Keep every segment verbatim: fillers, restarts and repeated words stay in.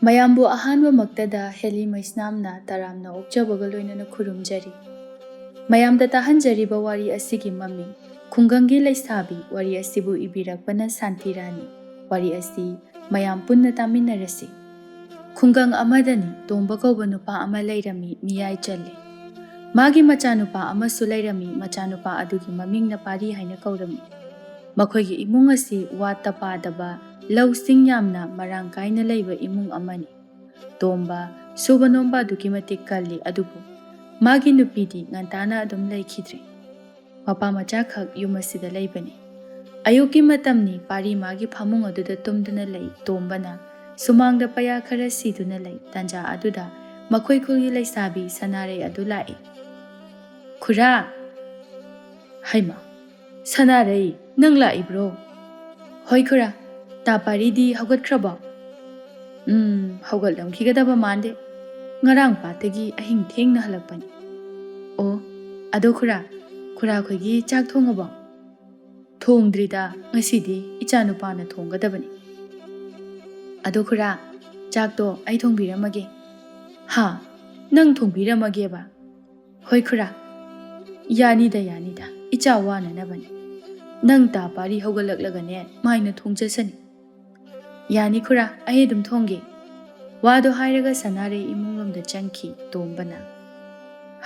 ꯃꯌꯥꯝꯕꯨ ꯑꯍꯥꯟꯕꯃꯛꯇꯗ ꯍꯦꯂꯤ ꯃꯩꯁꯅꯥꯝꯅ ꯇꯔꯥꯝꯅ ꯑꯣꯛꯆꯕꯒ ꯂꯣꯏꯅꯅ ꯈꯨꯔꯨꯝꯖꯔꯤ꯫ ꯃꯌꯥꯝꯗ ꯇꯥꯍꯟꯖꯔꯤꯕ ꯋꯥꯔꯤ ꯑꯁꯤꯒꯤ ꯃꯃꯤꯡ ꯈꯨꯡꯒꯪꯒꯤ ꯂꯩꯁꯥꯕꯤ꯫ ꯋꯥꯔꯤ ꯑꯁꯤꯕꯨ ꯏꯕꯤꯔꯛꯄꯅ ꯁꯥꯟꯇꯤ ꯔꯥꯅꯤ꯫ ꯋꯥꯔꯤ ꯑꯁꯤ ꯃꯌꯥꯝ ꯄꯨꯟꯅ ꯇꯥꯃꯤꯟꯅꯔꯁꯤ꯫ ꯈꯨꯡꯒꯪ ꯑꯃꯗꯅꯤ ꯇꯣꯝꯕ ꯀꯧꯕ ꯅꯨꯄꯥ ꯑꯃ ꯂꯩꯔꯝꯃꯤ, ꯃꯤꯌꯥꯏ ꯆꯜꯂꯤ꯫ ꯃꯥꯒꯤ ꯃꯆꯥꯅꯨꯄꯥ ꯑꯃꯁꯨ ꯂꯩꯔꯝꯃꯤ, ꯃꯆꯥꯅꯨꯄꯥ ꯑꯗꯨꯒꯤ ꯃꯃꯤꯡꯅ ꯄꯥꯔꯤ ꯍꯥꯏꯅ ꯀꯧꯔꯝꯃꯤ꯫ ꯃꯈꯣꯏꯒꯤ ꯏꯃꯨꯡ ꯑꯁꯤ ꯋꯥꯠꯇ ꯄꯥꯗꯕ, ꯂꯧꯁꯤꯡ ꯌꯥꯝꯅ ꯃꯔꯥꯡ ꯀꯥꯏꯅ ꯂꯩꯕ ꯏꯃꯨꯡ ꯑꯃꯅꯤ꯫ ꯇꯣꯝꯕ ꯁꯨꯕ ꯅꯣꯝꯕ ꯑꯗꯨꯛꯀꯤ ꯃꯇꯤꯛ ꯀꯜꯂꯤ, ꯑꯗꯨꯕꯨ ꯃꯥꯒꯤ ꯅꯨꯄꯤꯗꯤ ꯉꯟꯇꯥꯅ ꯑꯗꯨꯝ ꯂꯩꯈꯤꯗ꯭ꯔꯦ꯫ ꯃꯄꯥ ꯃꯆꯥꯈꯛ ꯌꯨꯝ ꯑꯁꯤꯗ ꯂꯩꯕꯅꯤ꯫ ꯑꯌꯨꯛꯀꯤ ꯃꯇꯝꯅꯤ, ꯄꯥꯔꯤ ꯃꯥꯒꯤ ꯐꯃꯨꯡ ꯑꯗꯨꯗ ꯇꯨꯝꯗꯨꯅ ꯂꯩ꯫ ꯇꯣꯝꯕꯅ ꯁꯨꯃꯥꯡꯗ ꯄꯌꯥ ꯈꯔ ꯁꯤꯗꯨꯅ ꯂꯩ꯫ ꯇꯟꯖꯥ ꯑꯗꯨꯗ ꯃꯈꯣꯏ ꯈꯨꯜꯒꯤ ꯂꯩꯁꯥꯕꯤ ꯁꯅꯥꯔꯩ ꯑꯗꯨ ꯂꯥꯛꯏ꯫ "ꯈꯨꯔꯥ!" "ꯍꯩꯃꯥ, ꯁꯅꯥꯔꯩ, ꯅꯪ ꯂꯥꯛꯏꯕ꯭ꯔꯣ?" "ꯍꯣꯏ ꯈꯨꯔꯥ, ꯇꯥ ꯄꯥꯔꯤꯗꯤ ꯍꯧꯒꯠꯈ꯭ꯔꯕꯣ?" "ꯎꯝ, ꯍꯧꯒꯠꯂꯝꯈꯤꯒꯗꯕ ꯃꯥꯟꯗꯦ꯫ ꯉꯔꯥꯡ ꯄꯥꯠꯇꯒꯤ ꯑꯍꯤꯡ ꯊꯦꯡꯅ ꯍꯜꯂꯛꯄꯅꯤ꯫" "ꯑꯣ, ꯑꯗꯣ ꯈꯨꯔꯥ, ꯈꯨꯔꯥ ꯈꯣꯏꯒꯤ ꯆꯥꯛ ꯊꯣꯡꯉꯕꯣ?" "ꯊꯣꯡꯗ꯭ꯔꯤꯗ, ꯉꯁꯤꯗꯤ ꯏꯆꯥꯅꯨꯄꯥꯅ ꯊꯣꯡꯒꯗꯕꯅꯤ꯫" "ꯑꯗꯣ ꯈꯨꯔꯥ, ꯆꯥꯛꯇꯣ ꯑꯩ ꯊꯣꯡꯕꯤꯔꯝꯃꯒꯦ꯫" "ꯍꯥ? ꯅꯪ ꯊꯣꯡꯕꯤꯔꯝꯃꯒꯦꯕ?" "ꯍꯣꯏ ꯈꯨꯔꯥ, ꯌꯥꯅꯤꯗ, ꯌꯥꯅꯤꯗ, ꯏꯆꯥ ꯋꯥꯅꯅꯕꯅꯤ꯫ ꯅꯪ ꯇꯥ ꯄꯥꯔꯤ ꯍꯧꯒꯠꯂꯛꯂꯒꯅꯦ ꯃꯥꯏꯅ ꯊꯣꯡꯖꯁꯅꯤ꯫" "ꯌꯥꯅꯤ ꯈꯨꯔꯥ, ꯑꯩ ꯑꯗꯨꯝ ꯊꯣꯡꯒꯦ꯫" ꯋꯥꯗꯣ ꯍꯥꯏꯔꯒ ꯁꯅꯥꯔꯩ ꯏꯃꯨꯡꯂꯣꯝꯗ ꯆꯪꯈꯤ꯫ ꯇꯣꯝꯕꯅ,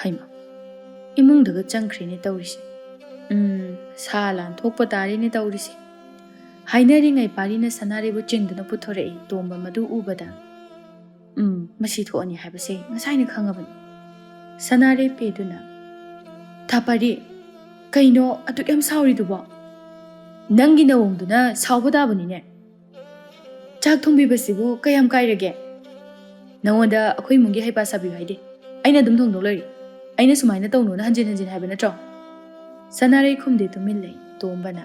"ꯍꯩꯃꯥ, ꯏꯃꯨꯡꯗꯒ ꯆꯪꯈ꯭ꯔꯦꯅꯦ ꯇꯧꯔꯤꯁꯦ꯫ ꯎꯝ, ꯁꯥ ꯂꯥꯟ ꯊꯣꯛꯄ ꯇꯥꯔꯦꯅꯦ ꯇꯧꯔꯤꯁꯦ꯫" ꯍꯥꯏꯅꯔꯤꯉꯩ ꯄꯥꯔꯤꯅ ꯁꯅꯥꯔꯩꯕꯨ ꯆꯤꯡꯗꯨꯅ ꯄꯨꯊꯣꯔꯛꯏ꯫ ꯇꯣꯝꯕ ꯃꯗꯨ ꯎꯕꯗ, "ꯎꯝ, ꯃꯁꯤ ꯊꯣꯛꯑꯅꯤ ꯍꯥꯏꯕꯁꯦ ꯉꯁꯥꯏꯅ ꯈꯪꯉꯕꯅꯤ꯫" ꯁꯅꯥꯔꯩ ꯄꯦꯗꯨꯅ, "ꯊꯥꯄꯥꯔꯤ, ꯀꯩꯅꯣ ꯑꯗꯨꯛ ꯌꯥꯝ ꯁꯥꯎꯔꯤꯗꯨꯕꯣ? ꯅꯪꯒꯤ ꯅꯋꯣꯡꯗꯨꯅ ꯁꯥꯎꯕ ꯇꯥꯕꯅꯤꯅꯦ꯫ ꯆꯥꯛ ꯊꯣꯡꯕꯤꯕꯁꯤꯕꯨ ꯀꯌꯥꯝ ꯀꯥꯏꯔꯒꯦ? ꯅꯉꯣꯟꯗ ꯑꯩꯈꯣꯏ ꯏꯃꯨꯡꯒꯤ ꯍꯩꯄꯥ ꯁꯥꯕꯤꯌꯨ ꯍꯥꯏꯗꯦ꯫ ꯑꯩꯅ ꯑꯗꯨꯝ ꯊꯣꯡꯗꯧ ꯂꯩꯔꯤ꯫ ꯑꯩꯅ ꯁꯨꯃꯥꯏꯅ ꯇꯧꯅꯣꯅ ꯍꯟꯖꯤꯟ ꯍꯟꯖꯤꯟ ꯍꯥꯏꯕ ꯅꯠꯇ꯭ꯔꯣ?" ꯁꯅꯥꯔꯩ ꯈꯨꯝꯗꯦ, ꯇꯨꯃꯤꯟ ꯂꯩ꯫ ꯇꯣꯝꯕꯅ,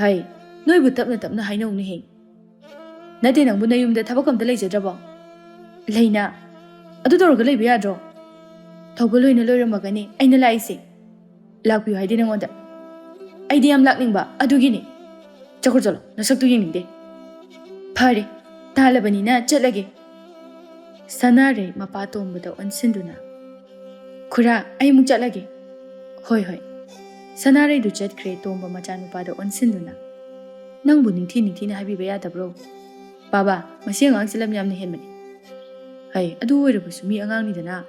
"ꯍꯩ, ꯅꯣꯏꯕꯨ ꯇꯞꯅ ꯇꯞꯅ ꯍꯥꯏꯅꯧꯅꯦꯍꯦ꯫ ꯅꯠꯇꯦ, ꯅꯪꯕꯨ ꯅꯌꯨꯝꯗ ꯊꯕꯛ ꯑꯝꯇ ꯂꯩꯖꯗ꯭ꯔꯕꯣ?" "ꯂꯩꯅ꯫ ꯑꯗꯨ ꯇꯧꯔꯒ ꯂꯩꯕ ꯌꯥꯗ꯭ꯔꯣ? ꯊꯧꯕ ꯂꯣꯏꯅ ꯂꯣꯏꯔꯝꯃꯒꯅꯤ ꯑꯩꯅ ꯂꯥꯛꯏꯁꯦ꯫ ꯂꯥꯛꯄꯤꯌꯨ ꯍꯥꯏꯗꯦ ꯅꯉꯣꯟꯗ꯫ ꯑꯩꯗꯤ ꯌꯥꯝ ꯂꯥꯛꯅꯤꯡꯕ ꯑꯗꯨꯒꯤꯅꯤ꯫ ꯆꯠꯈ꯭ꯔꯣ ꯆꯠꯂꯣ, ꯅꯁꯛꯇꯨ ꯌꯦꯡꯅꯤꯡꯗꯦ꯫ ꯐꯔꯦ, ꯇꯥꯜꯂꯕꯅꯤꯅ ꯆꯠꯂꯒꯦ꯫ ꯁꯅꯥꯔꯩ ꯃꯄꯥ ꯇꯣꯝꯕꯗ ꯑꯣꯟꯁꯤꯟꯗꯨꯅ, "ꯈꯨꯔꯥ, ꯑꯩ ꯑꯃꯨꯛ ꯆꯠꯂꯒꯦ꯫" "ꯍꯣꯏ, ꯍꯣꯏ꯫" ꯁꯅꯥꯔꯩꯗꯨ ꯆꯠꯈ꯭ꯔꯦ ꯇꯣꯝꯕ ꯃꯆꯥꯅꯨꯄꯥꯗ ꯑꯣꯟꯁꯤꯟꯗꯨꯅ꯫ "ꯅꯪꯕꯨ ꯅꯤꯡꯊꯤ ꯅꯤꯡꯊꯤꯅ ꯍꯥꯏꯕꯤꯕ ꯌꯥꯗꯕ꯭ꯔꯣ?" "ꯕꯥꯕꯥ, ꯃꯁꯤ ꯑꯉꯥꯡꯁꯦ ꯂꯝ ꯌꯥꯝꯅ ꯍꯦꯟꯕꯅꯤ꯫" "ꯍꯩ, ꯑꯗꯨ ꯑꯣꯏꯔꯕꯁꯨ ꯃꯤ ꯑꯉꯥꯡꯅꯤꯗꯅ꯫"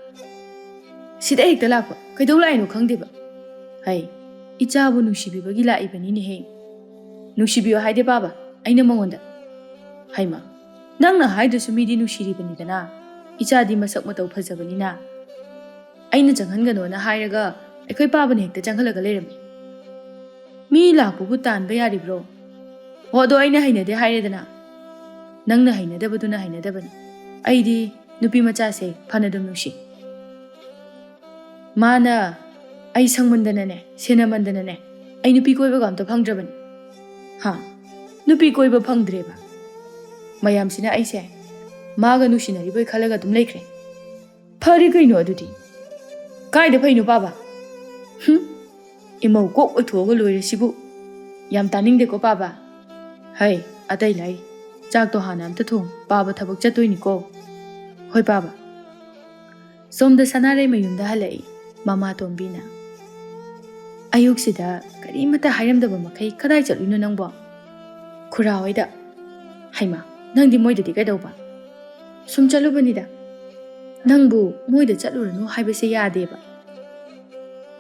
"ꯁꯤꯗ ꯍꯦꯛꯇ ꯂꯥꯛꯄ ꯀꯩꯗꯧ ꯂꯥꯛꯏꯅꯣ ꯈꯪꯗꯦꯕ꯫" "ꯍꯩ, ꯏꯆꯥꯕꯨ ꯅꯨꯡꯁꯤꯕꯤꯕꯒꯤ ꯂꯥꯛꯏꯕꯅꯤꯅꯦꯍꯦ꯫" "ꯅꯨꯡꯁꯤꯕꯤꯌꯣ ꯍꯥꯏꯗꯦ ꯕꯥꯕꯥ, ꯑꯩꯅ ꯃꯉꯣꯟꯗ꯫" "ꯍꯩꯃ, ꯅꯪꯅ ꯍꯥꯏꯗ꯭ꯔꯁꯨ ꯃꯤꯗꯤ ꯅꯨꯡꯁꯤꯔꯤꯕꯅꯤꯗꯅ꯫ ꯏꯆꯥꯗꯤ ꯃꯁꯛ ꯃꯇꯧ ꯐꯖꯕꯅꯤꯅ꯫" "ꯑꯩꯅ ꯆꯪꯍꯟꯒꯅꯣꯅ ꯍꯥꯏꯔꯒ ꯑꯩꯈꯣꯏ ꯄꯥꯕꯅ ꯍꯦꯛꯇ ꯆꯪꯍꯜꯂꯒ ꯂꯩꯔꯝꯃꯤ꯫" "ꯃꯤ ꯂꯥꯛꯄꯕꯨ ꯇꯥꯟꯕ ꯌꯥꯔꯤꯕ꯭ꯔꯣ?" "ꯑꯣ, ꯑꯗꯣ ꯑꯩꯅ ꯍꯩꯅꯗꯦ ꯍꯥꯏꯔꯦꯗꯅ꯫" "ꯅꯪꯅ ꯍꯩꯅꯗꯕꯗꯨꯅ ꯍꯩꯅꯗꯕꯅꯤ꯫ ꯑꯩꯗꯤ ꯅꯨꯄꯤ ꯃꯆꯥꯁꯦ ꯐꯅꯗꯨꯝ ꯅꯨꯡꯁꯤ꯫" "ꯃꯥꯅ ꯑꯩ ꯁꯪꯃꯟꯗꯅꯅꯦ, ꯁꯦꯟꯅꯃꯟꯗꯅꯅꯦ, ꯑꯩ ꯅꯨꯄꯤ ꯀꯣꯏꯕꯒ ꯑꯝꯇ ꯐꯪꯗ꯭ꯔꯕꯅꯤ꯫" "ꯍꯥ? ꯅꯨꯄꯤ ꯀꯣꯏꯕ ꯐꯪꯗ꯭ꯔꯦꯕ?" "ꯃꯌꯥꯝꯁꯤꯅ ꯑꯩꯁꯦ ꯃꯥꯒ ꯅꯨꯡꯁꯤꯅꯔꯤꯕꯣꯏ ꯈꯜꯂꯒ ꯑꯗꯨꯝ ꯂꯩꯈ꯭ꯔꯦ꯫" "ꯐꯔꯦ ꯀꯩꯅꯣ ꯑꯗꯨꯗꯤ꯫ ꯀꯥꯏꯗ ꯐꯩꯅꯣ ꯄꯥꯕ?" "ꯍꯨꯝ, ꯏꯃꯧ ꯀꯣꯛ ꯑꯣꯏꯊꯣꯛꯑꯒ ꯂꯣꯏꯔꯦ ꯁꯤꯕꯨ꯫ ꯌꯥꯝ ꯇꯥꯅꯤꯡꯗꯦꯀꯣ ꯄꯥꯕ꯫ ꯍꯩ, ꯑꯇꯩ ꯂꯥꯏ, ꯆꯥꯛꯇꯣ ꯍꯥꯟꯅ ꯑꯝꯇ ꯊꯣꯡ, ꯄꯥꯕ ꯊꯕꯛ ꯆꯠꯇꯣꯏꯅꯤꯀꯣ꯫" "ꯍꯣꯏ ꯄꯥꯕ꯫" ꯁꯣꯝꯗ ꯁꯅꯥꯔꯩ ꯃꯌꯨꯝꯗ ꯍꯜꯂꯛꯏ ꯃꯃꯥ ꯇꯣꯝꯕꯤꯅ꯫ "ꯑꯌꯨꯛꯁꯤꯗ ꯀꯔꯤꯃꯠꯇ ꯍꯥꯏꯔꯝꯗꯕ ꯃꯈꯩ ꯀꯗꯥꯏ ꯆꯠꯂꯨꯏꯅꯣ ꯅꯪꯕꯣ?" "ꯈꯨꯔꯥ ꯍꯣꯏꯗ꯫" "ꯍꯩꯃꯥ, ꯅꯪꯗꯤ ꯃꯣꯏꯗꯗꯤ ꯀꯩꯗꯧꯕ?" "ꯁꯨꯝ ꯆꯠꯂꯨꯕꯅꯤꯗ꯫ ꯅꯪꯕꯨ ꯃꯣꯏꯗ ꯆꯠꯂꯨꯔꯅꯨ ꯍꯥꯏꯕꯁꯦ ꯌꯥꯗꯦꯕ꯫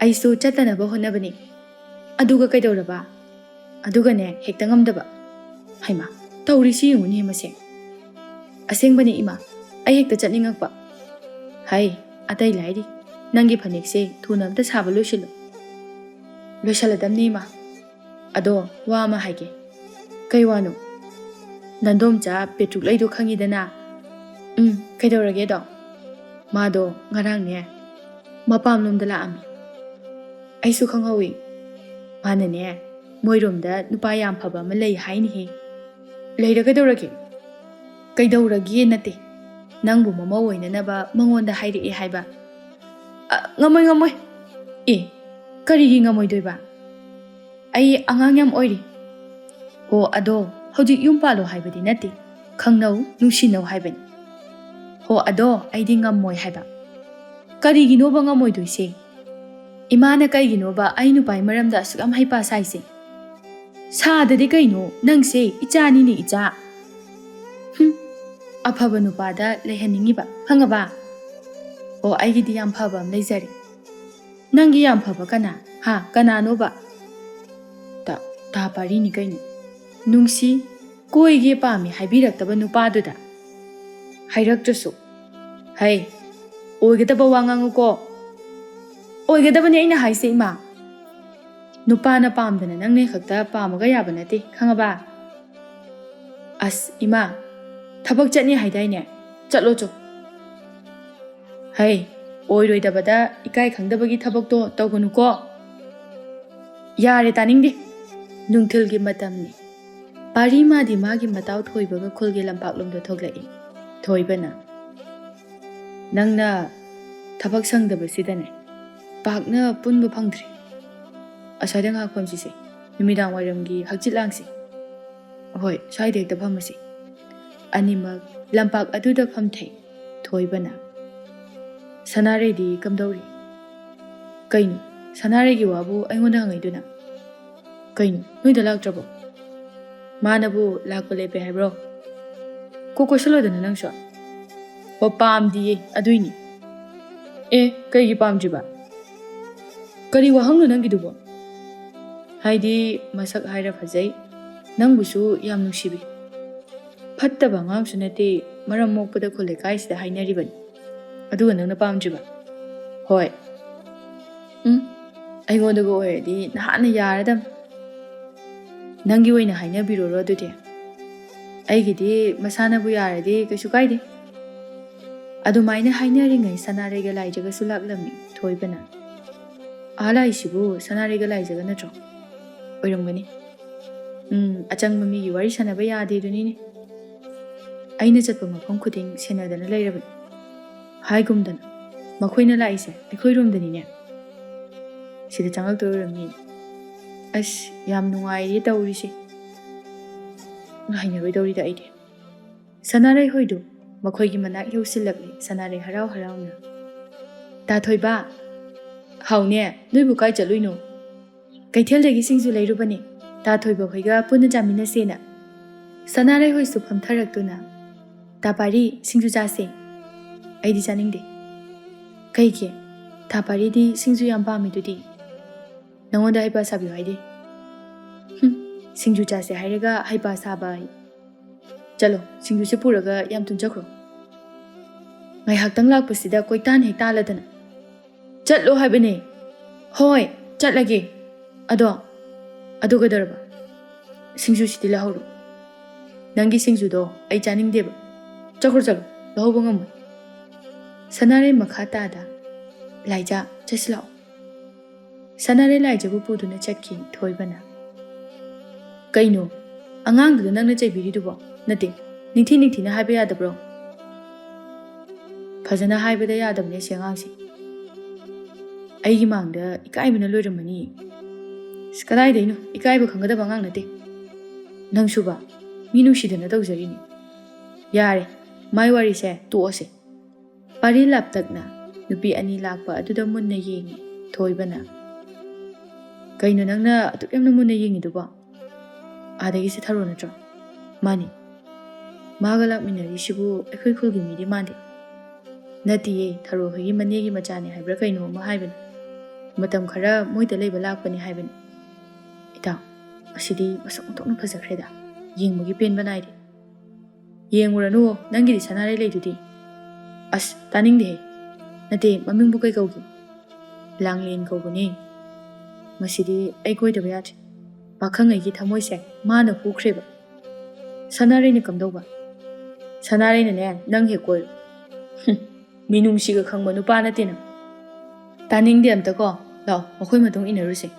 ꯑꯩꯁꯨ ꯆꯠꯇꯅꯕ ꯍꯣꯠꯅꯕꯅꯤ꯫ ꯑꯗꯨꯒ ꯀꯩꯗꯧꯔꯕ?" "ꯑꯗꯨꯒꯅꯦ, ꯍꯦꯛꯇ ꯉꯝꯗꯕ꯫" "ꯍꯩꯃꯥ, ꯇꯧꯔꯤꯁꯤ ꯌꯦꯡꯉꯨꯅꯦ ꯃꯁꯦ꯫" "ꯑꯁꯦꯡꯕꯅꯤ ꯏꯃꯥ, ꯑꯩ ꯍꯦꯛꯇ ꯆꯠꯅꯤꯡꯉꯛꯄ꯫" "ꯍꯩ, ꯑꯇꯩ ꯂꯥꯏꯔꯤ, ꯅꯪꯒꯤ ꯐꯅꯦꯛꯁꯦ ꯊꯨꯅ ꯑꯝꯇ ꯁꯥꯕ ꯂꯣꯏꯁꯤꯜꯂꯨ꯫" "ꯂꯣꯏꯁꯤꯜꯂꯗꯝꯅꯤ ꯏꯃꯥ꯫ ꯑꯗꯣ ꯋꯥ ꯑꯃ ꯍꯥꯏꯒꯦ꯫" "ꯀꯩ ꯋꯥꯅꯣ?" "ꯅꯟꯗꯣꯝꯆꯥ ꯄꯦꯇ꯭ꯔꯨꯛ ꯂꯩꯗꯣ ꯈꯪꯉꯤꯗꯅ?" "ꯎꯝ, ꯀꯩꯗꯧꯔꯒꯦꯗꯣ?" "ꯃꯥꯗꯣ ꯉꯔꯥꯡꯅꯦ, ꯃꯄꯥꯝꯂꯣꯝꯗ ꯂꯥꯛꯑꯝꯃꯤ꯫" "ꯑꯩꯁꯨ ꯈꯪꯍꯧꯏ꯫ ꯃꯥꯅꯅꯦ, ꯃꯣꯏꯔꯣꯝꯗ ꯅꯨꯄꯥ ꯌꯥꯝ ꯐꯕ ꯑꯃ ꯂꯩ ꯍꯥꯏꯅꯦꯍꯦ꯫" "ꯂꯩꯔ ꯀꯩꯗꯧꯔꯒꯦ?" "ꯀꯩꯗꯧꯔꯒꯦ ꯅꯠꯇꯦ, ꯅꯪꯕꯨ ꯃꯃꯧ ꯑꯣꯏꯅꯅꯕ ꯃꯉꯣꯟꯗ ꯍꯥꯏꯔꯛꯑꯦ ꯍꯥꯏꯕ꯫" "ꯑ, ꯉꯝꯃꯣꯏ, ꯉꯝꯃꯣꯏ꯫" "ꯑꯦ, ꯀꯔꯤꯒꯤ ꯉꯝꯃꯣꯏꯗꯣꯏꯕ? ꯑꯩ ꯑꯉꯥꯡ ꯌꯥꯝ ꯑꯣꯏꯔꯤ꯫" "ꯑꯣ, ꯑꯗꯣ ꯍꯧꯖꯤꯛ ꯌꯨꯝ ꯄꯥꯜꯂꯣ ꯍꯥꯏꯕꯗꯤ ꯅꯠꯇꯦ, ꯈꯪꯅꯧ, ꯅꯨꯡꯁꯤꯅꯧ ꯍꯥꯏꯕꯅꯤ꯫" ꯍꯣ, ꯑꯗꯣ ꯑꯩꯗꯤ ꯉꯝꯃꯣꯏ ꯍꯥꯏꯕ꯫ ꯀꯔꯤꯒꯤꯅꯣꯕ ꯉꯝꯃꯣꯏꯗꯣꯏꯁꯦ? ꯏꯃꯥꯅ ꯀꯩꯒꯤꯅꯣꯕ ꯑꯩ ꯅꯨꯄꯥꯒꯤ ꯃꯔꯝꯗ ꯑꯁꯨꯛ ꯌꯥꯝ ꯍꯩꯄꯥ ꯁꯥꯏꯁꯦ? ꯁꯥꯗꯗꯤ ꯀꯩꯅꯣ, ꯅꯪꯁꯦ ꯏꯆꯥꯅꯤꯅꯦ, ꯏꯆꯥ꯫ ꯍꯨꯝ, ꯑꯐꯕ ꯅꯨꯄꯥꯗ ꯂꯩꯍꯟꯅꯤꯡꯉꯤꯕ, ꯈꯪꯉꯕ? ꯑꯣ, ꯑꯩꯒꯤꯗꯤ ꯌꯥꯝ ꯐꯕ ꯑꯃ ꯂꯩꯖꯔꯦ꯫ ꯅꯪꯒꯤ ꯌꯥꯝ ꯐꯕ ꯀꯅꯥ? ꯍꯥ, ꯀꯅꯥꯅꯣꯕ? ꯇ-, ꯇꯥ ꯄꯥꯔꯤꯅꯤ ꯀꯩꯅꯣ꯫ ꯅꯨꯡꯁꯤ, ꯀꯣꯏꯒꯦ ꯄꯥꯝꯃꯤ ꯍꯥꯏꯕꯤꯔꯛꯇꯕ ꯅꯨꯄꯥꯗꯨꯗ꯫ ꯍꯥꯏꯔꯛꯇ꯭ꯔꯁꯨ꯫ ꯍꯩ, ꯑꯣꯏꯒꯗꯕ ꯋꯥ ꯉꯥꯡꯉꯨꯀꯣ꯫ ꯑꯣꯏꯒꯗꯕꯅꯦ ꯑꯩꯅ ꯍꯥꯏꯁꯦ, ꯏꯃꯥ꯫ ꯅꯨꯄꯥꯅ ꯄꯥꯝꯗꯅ ꯅꯪꯅ ꯈꯛꯇ ꯄꯥꯝꯃꯒ ꯌꯥꯕ ꯅꯠꯇꯦ, ꯈꯪꯉꯕ? ꯑꯁ, ꯏꯃꯥ, ꯊꯕꯛ ꯆꯠꯅꯤ ꯍꯥꯏꯗꯥꯏꯅꯦ? ꯆꯠꯂꯣ ꯆꯣ꯫ ꯍꯩ, ꯑꯣꯏꯔꯣꯏꯗꯕꯗ ꯏꯀꯥꯏ ꯈꯪꯗꯕꯒꯤ ꯊꯕꯛꯇꯣ ꯇꯧꯒꯅꯨꯀꯣ꯫ ꯌꯥꯔꯦ, ꯇꯥꯅꯤꯡꯗꯦ꯫ ꯅꯨꯡꯊꯤꯜꯒꯤ ꯃꯇꯝꯅꯤ꯫ ꯄꯥꯔꯤ ꯃꯥꯗꯤ ꯃꯥꯒꯤ ꯃꯇꯥꯎ ꯊꯣꯏꯕꯒ ꯈꯨꯜꯒꯤ ꯂꯝꯄꯥꯛꯂꯣꯝꯗ ꯊꯣꯛꯂꯛꯏ꯫ ꯊꯣꯏꯕꯅ, "ꯅꯪꯅ ꯊꯕꯛ ꯁꯪꯗꯕꯁꯤꯗꯅꯦ, ꯄꯥꯛꯅ ꯄꯨꯟꯕ ꯐꯪꯗ꯭ꯔꯦ꯫ ꯑꯁ꯭ꯋꯥꯏꯗ ꯉꯥꯏꯍꯥꯛ ꯐꯝꯁꯤꯁꯦ, ꯅꯨꯃꯤꯗꯥꯡ ꯋꯥꯏꯔꯝꯒꯤ ꯍꯛꯆꯤꯠ ꯂꯥꯡꯁꯤ꯫ ꯍꯣꯏ, ꯁ꯭ꯋꯥꯏꯗ ꯍꯦꯛꯇ ꯐꯝꯃꯁꯤ꯫" ꯑꯅꯤꯃꯛ ꯂꯝꯄꯥꯛ ꯑꯗꯨꯗ ꯐꯝꯊꯩ꯫ ꯊꯣꯏꯕꯅ, "ꯁꯅꯥꯔꯩꯗꯤ ꯀꯝꯗꯧꯔꯤ?" "ꯀꯩꯅꯣ, ꯁꯅꯥꯔꯩꯒꯤ ꯋꯥꯕꯨ ꯑꯩꯉꯣꯟꯗ ꯍꯪꯉꯛꯏꯗꯨꯅ? ꯀꯩꯅꯣ, ꯅꯣꯏꯗ ꯂꯥꯛꯇ꯭ꯔꯕꯣ? ꯃꯥꯅꯕꯨ ꯂꯥꯛꯄ ꯂꯦꯞꯄꯦ ꯍꯥꯏꯕ꯭ꯔꯣ? ꯀꯣꯛ ꯀꯣꯏꯁꯜꯂꯣꯗꯅ ꯅꯪꯁꯨ꯫ ꯑꯣ, ꯄꯥꯝꯗꯤꯌꯦ, ꯑꯗꯨꯏꯅꯤ꯫" "ꯑꯦ, ꯀꯩꯒꯤ ꯄꯥꯝꯗ꯭ꯔꯤꯕ? ꯀꯔꯤ ꯋꯥꯍꯪꯅꯣ ꯅꯪꯒꯤꯗꯨꯕꯣ? ꯍꯥꯏꯗꯤ, ꯃꯁꯛ ꯍꯥꯏꯔ ꯐꯖꯩ, ꯅꯪꯕꯨꯁꯨ ꯌꯥꯝ ꯅꯨꯡꯁꯤꯕꯤ꯫ ꯐꯠꯇꯕ ꯑꯉꯥꯡꯁꯨ ꯅꯠꯇꯦ, ꯃꯔꯝ ꯃꯣꯛꯄꯗ ꯈꯨꯜ ꯂꯩꯀꯥꯏꯁꯤꯗ ꯍꯥꯏꯅꯔꯤꯕꯅꯤ꯫ ꯑꯗꯨꯒ ꯅꯪꯅ ꯄꯥꯝꯗ꯭ꯔꯤꯕ?" "ꯍꯣꯏ꯫" "ꯎꯝ, ꯑꯩꯉꯣꯟꯗꯒ ꯑꯣꯏꯔꯗꯤ ꯅꯍꯥꯟꯅ ꯌꯥꯔꯗꯝ꯫ ꯅꯪꯒꯤ ꯑꯣꯏꯅ ꯍꯥꯏꯅꯕꯤꯔꯨꯔꯣ ꯑꯗꯨꯗꯤ꯫ ꯑꯩꯒꯤꯗꯤ ꯃꯁꯥꯅꯕꯨ ꯌꯥꯔꯗꯤ ꯀꯩꯁꯨ ꯀꯥꯏꯗꯦ꯫" ꯑꯗꯨꯃꯥꯏꯅ ꯍꯥꯏꯅꯔꯤꯉꯩ ꯁꯅꯥꯔꯩꯒ ꯂꯥꯏꯖꯒꯁꯨ ꯂꯥꯛꯂꯝꯃꯤ꯫ ꯊꯣꯏꯕꯅ, "ꯑꯥ ꯂꯥꯛꯏꯁꯤꯕꯨ ꯁꯅꯥꯔꯩꯒ ꯂꯥꯏꯖꯒ ꯅꯠꯇ꯭ꯔꯣ?" "ꯑꯣꯏꯔꯝꯒꯅꯤ꯫ ꯎꯝ, ꯑꯆꯪꯕ ꯃꯤꯒꯤ ꯋꯥꯔꯤ ꯁꯥꯟꯅꯕ ꯌꯥꯗꯦꯗꯨꯅꯤꯅꯦ꯫ ꯑꯩꯅ ꯆꯠꯄ ꯃꯐꯝ ꯈꯨꯗꯤꯡ ꯁꯦꯟꯅꯗꯅ ꯂꯩꯔꯕꯅꯤ꯫ ꯍꯥꯏꯒꯨꯝꯗꯅ, ꯃꯈꯣꯏꯅ ꯂꯥꯛꯏꯁꯦ ꯑꯩꯈꯣꯏꯔꯣꯝꯗꯅꯤꯅꯦ꯫ ꯁꯤꯗ ꯆꯪꯉꯛꯇꯣꯏ ꯑꯣꯏꯔꯝꯅꯤ꯫ ꯑꯁ, ꯌꯥꯝ ꯅꯨꯡꯉꯥꯏꯔꯦ ꯇꯧꯔꯤꯁꯦ꯫ ꯍꯩꯅꯔꯣꯏꯗꯧꯔꯤꯗ ꯑꯩꯗꯤ꯫" ꯁꯅꯥꯔꯩ ꯍꯣꯏꯗꯨ ꯃꯈꯣꯏꯒꯤ ꯃꯅꯥꯛ ꯌꯧꯁꯤꯜꯂꯛꯂꯦ ꯁꯅꯥꯔꯩ ꯍꯔꯥꯎ ꯍꯔꯥꯎꯅ꯫ "ꯇꯥ ꯊꯣꯏꯕ!" "ꯍꯥꯎꯅꯦ, ꯅꯣꯏꯕꯨ ꯀꯥꯏ ꯆꯠꯂꯨꯏꯅꯣ?" "ꯀꯩꯊꯦꯜꯗꯒꯤ ꯁꯤꯡꯖꯨ ꯂꯩꯔꯨꯕꯅꯦ꯫" "ꯇꯥ ꯊꯣꯏꯕ ꯍꯣꯏꯒ ꯄꯨꯟꯅ ꯆꯥꯃꯤꯟꯅꯁꯦꯅ꯫" ꯁꯅꯥꯔꯩ ꯍꯣꯏꯁꯨ ꯐꯝꯊꯔꯛꯇꯨꯅ, "ꯇꯥ ꯄꯥꯔꯤ, ꯁꯤꯡꯖꯨ ꯆꯥꯁꯦ꯫" "ꯑꯩꯗꯤ ꯆꯥꯅꯤꯡꯗꯦ꯫" "ꯀꯩꯒꯤ?" "ꯇꯥ ꯄꯥꯔꯤꯗꯤ ꯁꯤꯡꯖꯨ ꯌꯥꯝ ꯄꯥꯝꯃꯤꯗꯨꯗꯤ꯫ ꯅꯉꯣꯟꯗ ꯍꯩꯄꯥ ꯁꯥꯕꯤꯌꯨ ꯍꯥꯏꯗꯦ꯫" "ꯍꯨꯝ, ꯁꯤꯡꯖꯨ ꯆꯥꯁꯦ ꯍꯥꯏꯔꯒ ꯍꯩꯄꯥ ꯁꯥꯕ ꯑꯩ꯫ ꯆꯠꯂꯣ, ꯁꯤꯡꯖꯨꯁꯦ ꯄꯨꯔꯒ ꯌꯥꯝ ꯊꯨꯅ ꯆꯠꯈ꯭ꯔꯣ꯫ ꯉꯥꯏꯍꯥꯛꯇꯪ ꯂꯥꯛꯄꯁꯤꯗ ꯀꯣꯏꯇꯥꯟ ꯍꯦꯛ ꯇꯥꯜꯂꯗꯅ꯫" "ꯆꯠꯂꯣ ꯍꯥꯏꯕꯅꯦ꯫" "ꯍꯣꯏ, ꯆꯠꯂꯒꯦ꯫ ꯑꯗꯣ, ꯑꯗꯨ ꯀꯩꯗꯧꯔꯕ?" "ꯁꯤꯡꯖꯨꯁꯤꯗꯤ ꯂꯧꯍꯧꯔꯣ꯫" "ꯅꯪꯒꯤ ꯁꯤꯡꯖꯨꯗꯣ ꯑꯩ ꯆꯥꯅꯤꯡꯗꯦꯕ꯫ ꯆꯠꯈ꯭ꯔꯣ, ꯆꯠꯂꯣ, ꯂꯧꯍꯧꯕ ꯉꯝꯃꯣꯏ꯫" ꯁꯅꯥꯔꯩ ꯃꯈꯥ ꯇꯥꯗ, "ꯂꯥꯏꯖꯥ, ꯆꯠꯁꯤ ꯂꯥꯛꯑꯣ꯫" ꯁꯅꯥꯔꯩ ꯂꯥꯏꯖꯥꯕꯨ ꯄꯨꯗꯨꯅ ꯆꯠꯈꯤ ꯊꯣꯏꯕꯅ꯫ "ꯀꯩꯅꯣ, ꯑꯉꯥꯡꯗꯨꯗ ꯅꯪꯅ ꯆꯩꯕꯤꯔꯤꯗꯨꯕꯣ? ꯅꯠꯇꯦ, ꯅꯤꯡꯊꯤ ꯅꯤꯡꯊꯤꯅ ꯍꯥꯏꯕ ꯌꯥꯗꯕ꯭ꯔꯣ?" "ꯐꯖꯅ ꯍꯥꯏꯕꯗ ꯌꯥꯗꯕꯅꯦ ꯁꯤ ꯑꯉꯥꯡꯁꯦ꯫ ꯑꯩꯒꯤ ꯃꯥꯡꯗ ꯏꯀꯥꯏꯕꯅ ꯂꯣꯏꯔꯝꯃꯅꯤ꯫" "ꯑꯁ, ꯀꯗꯥꯏꯗꯩꯅꯣ? ꯏꯀꯥꯏꯕ ꯈꯪꯒꯗꯕ ꯑꯉꯥꯡ ꯅꯠꯇꯦ꯫ ꯅꯪꯁꯨꯕ, ꯃꯤ ꯅꯨꯡꯁꯤꯗꯅ ꯇꯧꯖꯔꯤꯅꯤ꯫ ꯌꯥꯔꯦ, ꯃꯥꯏ ꯋꯥꯔꯤꯁꯦ ꯇꯣꯛꯑꯁꯦ꯫" ꯄꯥꯔꯤ ꯂꯥꯞꯇꯛꯅ ꯅꯨꯄꯤ ꯑꯅꯤ ꯂꯥꯛꯄ ꯑꯗꯨꯗ ꯃꯨꯟꯅ ꯌꯦꯡꯉꯤ ꯊꯣꯏꯕꯅ꯫ "ꯀꯩꯅꯣ ꯅꯪꯅ ꯑꯗꯨꯛ ꯌꯥꯝꯅ ꯃꯨꯟꯅ ꯌꯦꯡꯉꯤꯗꯨꯕꯣ? ꯑꯥꯗꯒꯤꯁꯦ ꯊꯔꯣ ꯅꯠꯇ꯭ꯔꯣ?" "ꯃꯥꯅꯤ꯫" "ꯃꯥꯒ ꯂꯥꯛꯃꯤꯟꯅꯔꯤꯁꯤꯕꯨ ꯑꯩꯈꯣꯏ ꯈꯨꯜꯒꯤ ꯃꯤꯗꯤ ꯃꯥꯟꯗꯦ꯫" "ꯅꯠꯇꯤꯌꯦ, ꯊꯔꯣ ꯍꯣꯏꯒꯤ ꯃꯅꯦꯒꯤ ꯃꯆꯥꯅꯤ ꯍꯥꯏꯕ꯭ꯔꯥ ꯀꯩꯅꯣ ꯑꯃ ꯍꯥꯏꯕꯅꯤ꯫ ꯃꯇꯝ ꯈꯔ ꯃꯣꯏꯗ ꯂꯩꯕ ꯂꯥꯛꯄꯅꯤ ꯍꯥꯏꯕꯅꯤ꯫" "ꯏꯇꯥꯎ, ꯑꯁꯤꯗꯤ ꯃꯁꯛ ꯑꯣꯟꯊꯣꯛꯅ ꯐꯖꯈ꯭ꯔꯦꯗ꯫ ꯌꯦꯡꯕꯒꯤ ꯄꯦꯟꯕ ꯅꯥꯏꯗꯦ꯫" "ꯌꯦꯡꯉꯨꯔꯅꯨ, ꯅꯪꯒꯤꯗꯤ ꯁꯅꯥꯔꯩ ꯂꯩꯗꯨꯗꯤ꯫" "ꯑꯁ, ꯇꯥꯅꯤꯡꯗꯦꯍꯦ꯫ ꯅꯠꯇꯦ, ꯃꯃꯤꯡꯕꯨ ꯀꯩ ꯀꯧꯒꯦ?" "ꯂꯥꯡꯂꯦꯟ ꯀꯧꯕꯅꯦ꯫" "ꯃꯁꯤꯗꯤ ꯑꯩ ꯀꯣꯏꯗꯕ ꯌꯥꯗ꯭ꯔꯦ꯫ ꯄꯥꯈꯪ ꯑꯩꯒꯤ ꯊꯃꯣꯏꯁꯦ ꯃꯥꯅ ꯍꯨꯈ꯭ꯔꯦꯕ꯫" "ꯁꯅꯥꯔꯩꯅ ꯀꯝꯗꯧꯕ?" "ꯁꯅꯥꯔꯩꯅꯅꯦ, ꯅꯪ ꯍꯦꯛ ꯀꯣꯏꯔꯣ꯫" "ꯍꯨꯝ, ꯃꯤꯅꯨꯡꯁꯤꯒ ꯈꯪꯕ ꯅꯨꯄꯥ ꯅꯠꯇꯦ ꯅꯪ꯫" "ꯇꯥꯅꯤꯡꯗꯦ ꯑꯝꯇ ꯀꯣ꯫ ꯂꯥꯛꯑꯣ, ꯃꯈꯣꯏ ꯃꯇꯨꯡ ꯏꯟꯅꯔꯨꯁꯦ꯫"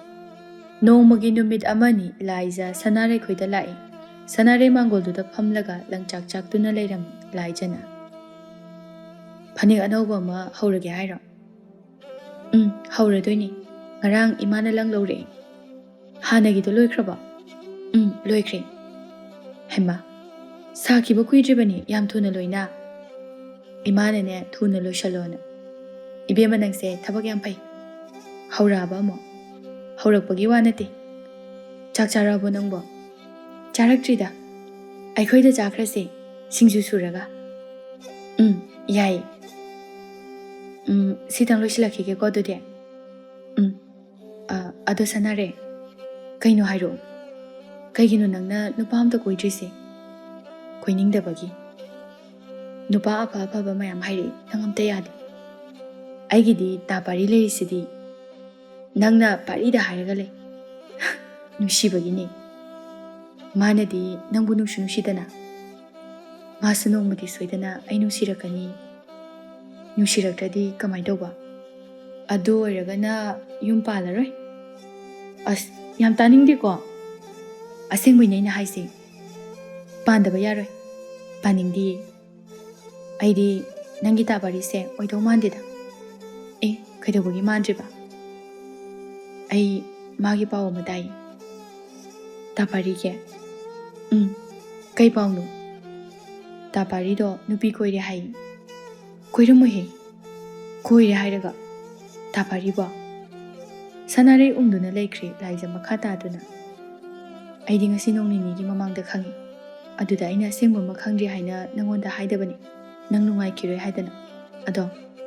ꯅꯣꯡꯃꯒꯤ ꯅꯨꯃꯤꯠ ꯑꯃꯅꯤ ꯂꯥꯏꯖꯥ ꯁꯅꯥꯔꯩ ꯈꯣꯏꯗ ꯂꯥꯛꯏ꯫ ꯁꯅꯥꯔꯩ ꯃꯥꯡꯒꯣꯜꯗꯨꯗ ꯐꯝꯂꯒ ꯂꯪꯆꯥꯛ ꯆꯥꯛꯇꯨꯅ ꯂꯩꯔꯝꯃꯤ ꯂꯥꯏꯖꯥꯅ꯫ "ꯐꯅꯦꯛ ꯑꯅꯧꯕ ꯑꯃ ꯍꯧꯔꯒꯦ ꯍꯥꯏꯔꯣ?" "ꯎꯝ, ꯍꯧꯔꯗꯣꯏꯅꯤ꯫ ꯉꯔꯥꯡ ꯏꯃꯥꯅ ꯂꯪ ꯂꯧꯔꯛꯑꯦ꯫" "ꯍꯥꯟꯅꯒꯤꯗꯣ ꯂꯣꯏꯈ꯭ꯔꯕꯣ?" "ꯎꯝ, ꯂꯣꯏꯈ꯭ꯔꯦ꯫" "ꯍꯩꯃꯥ, ꯁꯥꯈꯤꯕ ꯀꯨꯏꯗ꯭ꯔꯤꯕꯅꯤ, ꯌꯥꯝ ꯊꯨꯅ ꯂꯣꯏꯅ꯫ ꯏꯃꯥꯅꯅꯦ ꯊꯨꯅ ꯂꯣꯏꯁꯜꯂꯣꯅ꯫ ꯏꯕꯦꯝꯃ, ꯅꯪꯁꯦ ꯊꯕꯛ ꯌꯥꯝ ꯐꯩ꯫ ꯍꯧꯔꯛꯑꯕ ꯑꯃꯨꯛ? ꯍꯧꯔꯛꯄꯒꯤ ꯋꯥ ꯅꯠꯇꯦ꯫ ꯆꯥꯛ ꯆꯥꯔꯕꯣ ꯅꯪꯕꯣ? ꯆꯥꯔꯛꯇ꯭ꯔꯤꯗ꯫ ꯑꯩꯈꯣꯏꯗ ꯆꯥꯈ꯭ꯔꯁꯦ, ꯁꯤꯡꯖꯨ ꯁꯨꯔꯒ꯫ ꯎꯝ, ꯌꯥꯏꯌꯦ꯫ ꯎꯝ, ꯁꯤꯇꯪ ꯂꯣꯏꯁꯤꯜꯂꯛꯈꯤꯒꯦꯀꯣ ꯑꯗꯨꯗꯤ꯫ ꯎꯝ꯫ ꯑ, ꯑꯗꯣ ꯁꯅꯥꯔꯦ, ꯀꯩꯅꯣ ꯍꯥꯏꯔꯛꯑꯣ꯫ ꯀꯩꯒꯤꯅꯣ ꯅꯪꯅ ꯅꯨꯄꯥ ꯑꯝꯇ ꯀꯣꯏꯗ꯭ꯔꯤꯁꯦ? ꯀꯣꯏꯅꯤꯡꯗꯕꯒꯤ? ꯅꯨꯄꯥ ꯑꯐ ꯑꯐꯕ ꯃꯌꯥꯝ ꯍꯥꯏꯔꯛꯏ, ꯅꯪ ꯑꯝꯇ ꯌꯥꯗꯦ꯫ ꯑꯩꯒꯤꯗꯤ ꯇꯥ ꯄꯥꯔꯤ ꯂꯩꯔꯤꯁꯤꯗꯤ꯫ ꯅꯪꯅ ꯄꯥꯔꯤꯗ ꯍꯥꯏꯔꯒ ꯂꯩ꯫ ꯅꯨꯡꯁꯤꯕꯒꯤꯅꯦ꯫ ꯃꯥꯅꯗꯤ ꯅꯪꯕꯨ ꯅꯨꯡꯁꯨ ꯅꯨꯡꯁꯤꯗꯅ꯫ ꯃꯥꯁꯨ ꯅꯣꯡꯃꯗꯤ ꯁꯣꯏꯗꯅ ꯑꯩ ꯅꯨꯡꯁꯤꯔꯛꯀꯅꯤ꯫ ꯅꯨꯡꯁꯤꯔꯛꯇ꯭ꯔꯗꯤ ꯀꯃꯥꯏ ꯇꯧꯕ? ꯑꯗꯨ ꯑꯣꯏꯔꯒꯅ ꯌꯨꯝ ꯄꯥꯜꯂꯔꯣꯏ꯫ ꯑꯁ, ꯌꯥꯝ ꯇꯥꯅꯤꯡꯗꯦꯀꯣ꯫ ꯑꯁꯦꯡꯕꯩꯅꯦ ꯑꯩꯅ ꯍꯥꯏꯁꯦ꯫ ꯄꯥꯟꯗꯕ ꯌꯥꯔꯣꯏ꯫ ꯄꯥꯅꯤꯡꯗꯤꯌꯦ꯫ ꯑꯩꯗꯤ ꯅꯪꯒꯤ ꯇꯥ ꯄꯥꯔꯤꯁꯦ ꯑꯣꯏꯗꯧ ꯃꯥꯟꯗꯦꯗ꯫ ꯑꯦ, ꯀꯩꯗꯧꯕꯒꯤ ꯃꯥꯟꯗ꯭ꯔꯤꯕ? ꯑꯩ ꯃꯥꯒꯤ ꯄꯥꯎ ꯑꯃ ꯇꯥꯏ꯫ ꯇꯥ ꯄꯥꯔꯤꯒꯤ? ꯎꯝ, ꯀꯩ ꯄꯥꯎꯅꯣ? ꯇꯥ ꯄꯥꯔꯤꯗꯣ ꯅꯨꯄꯤ ꯀꯣꯏꯔꯦ ꯍꯥꯏ꯫ ꯀꯣꯏꯔꯝꯃꯣꯏꯍꯦ꯫ ꯀꯣꯏꯔꯦ ꯍꯥꯏꯔꯒ꯫ ꯇꯥ ꯄꯥꯔꯤꯕꯣ? ꯁꯅꯥꯔꯩ ꯎꯝꯗꯨꯅ ꯂꯩꯈ꯭ꯔꯦ ꯂꯥꯏꯖ ꯃꯈꯥ ꯇꯥꯗꯨꯅ꯫ ꯑꯩꯗꯤ ꯉꯁꯤ ꯅꯣꯡ ꯅꯤꯅꯤꯒꯤ ꯃꯃꯥꯡꯗ ꯈꯪꯉꯤ꯫ ꯑꯗꯨꯗ ꯑꯩꯅ ꯑꯁꯦꯡꯕ ꯑꯃ ꯈꯪꯗ꯭ꯔꯤ ꯍꯥꯏꯅ ꯅꯪꯉꯣꯟꯗ ꯍꯥꯏꯗꯕꯅꯤ꯫ ꯅꯪ ꯅꯨꯡꯉꯥꯏꯈꯤꯔꯣꯏ ꯍꯥꯏꯗꯅ꯫ ꯑꯗꯣ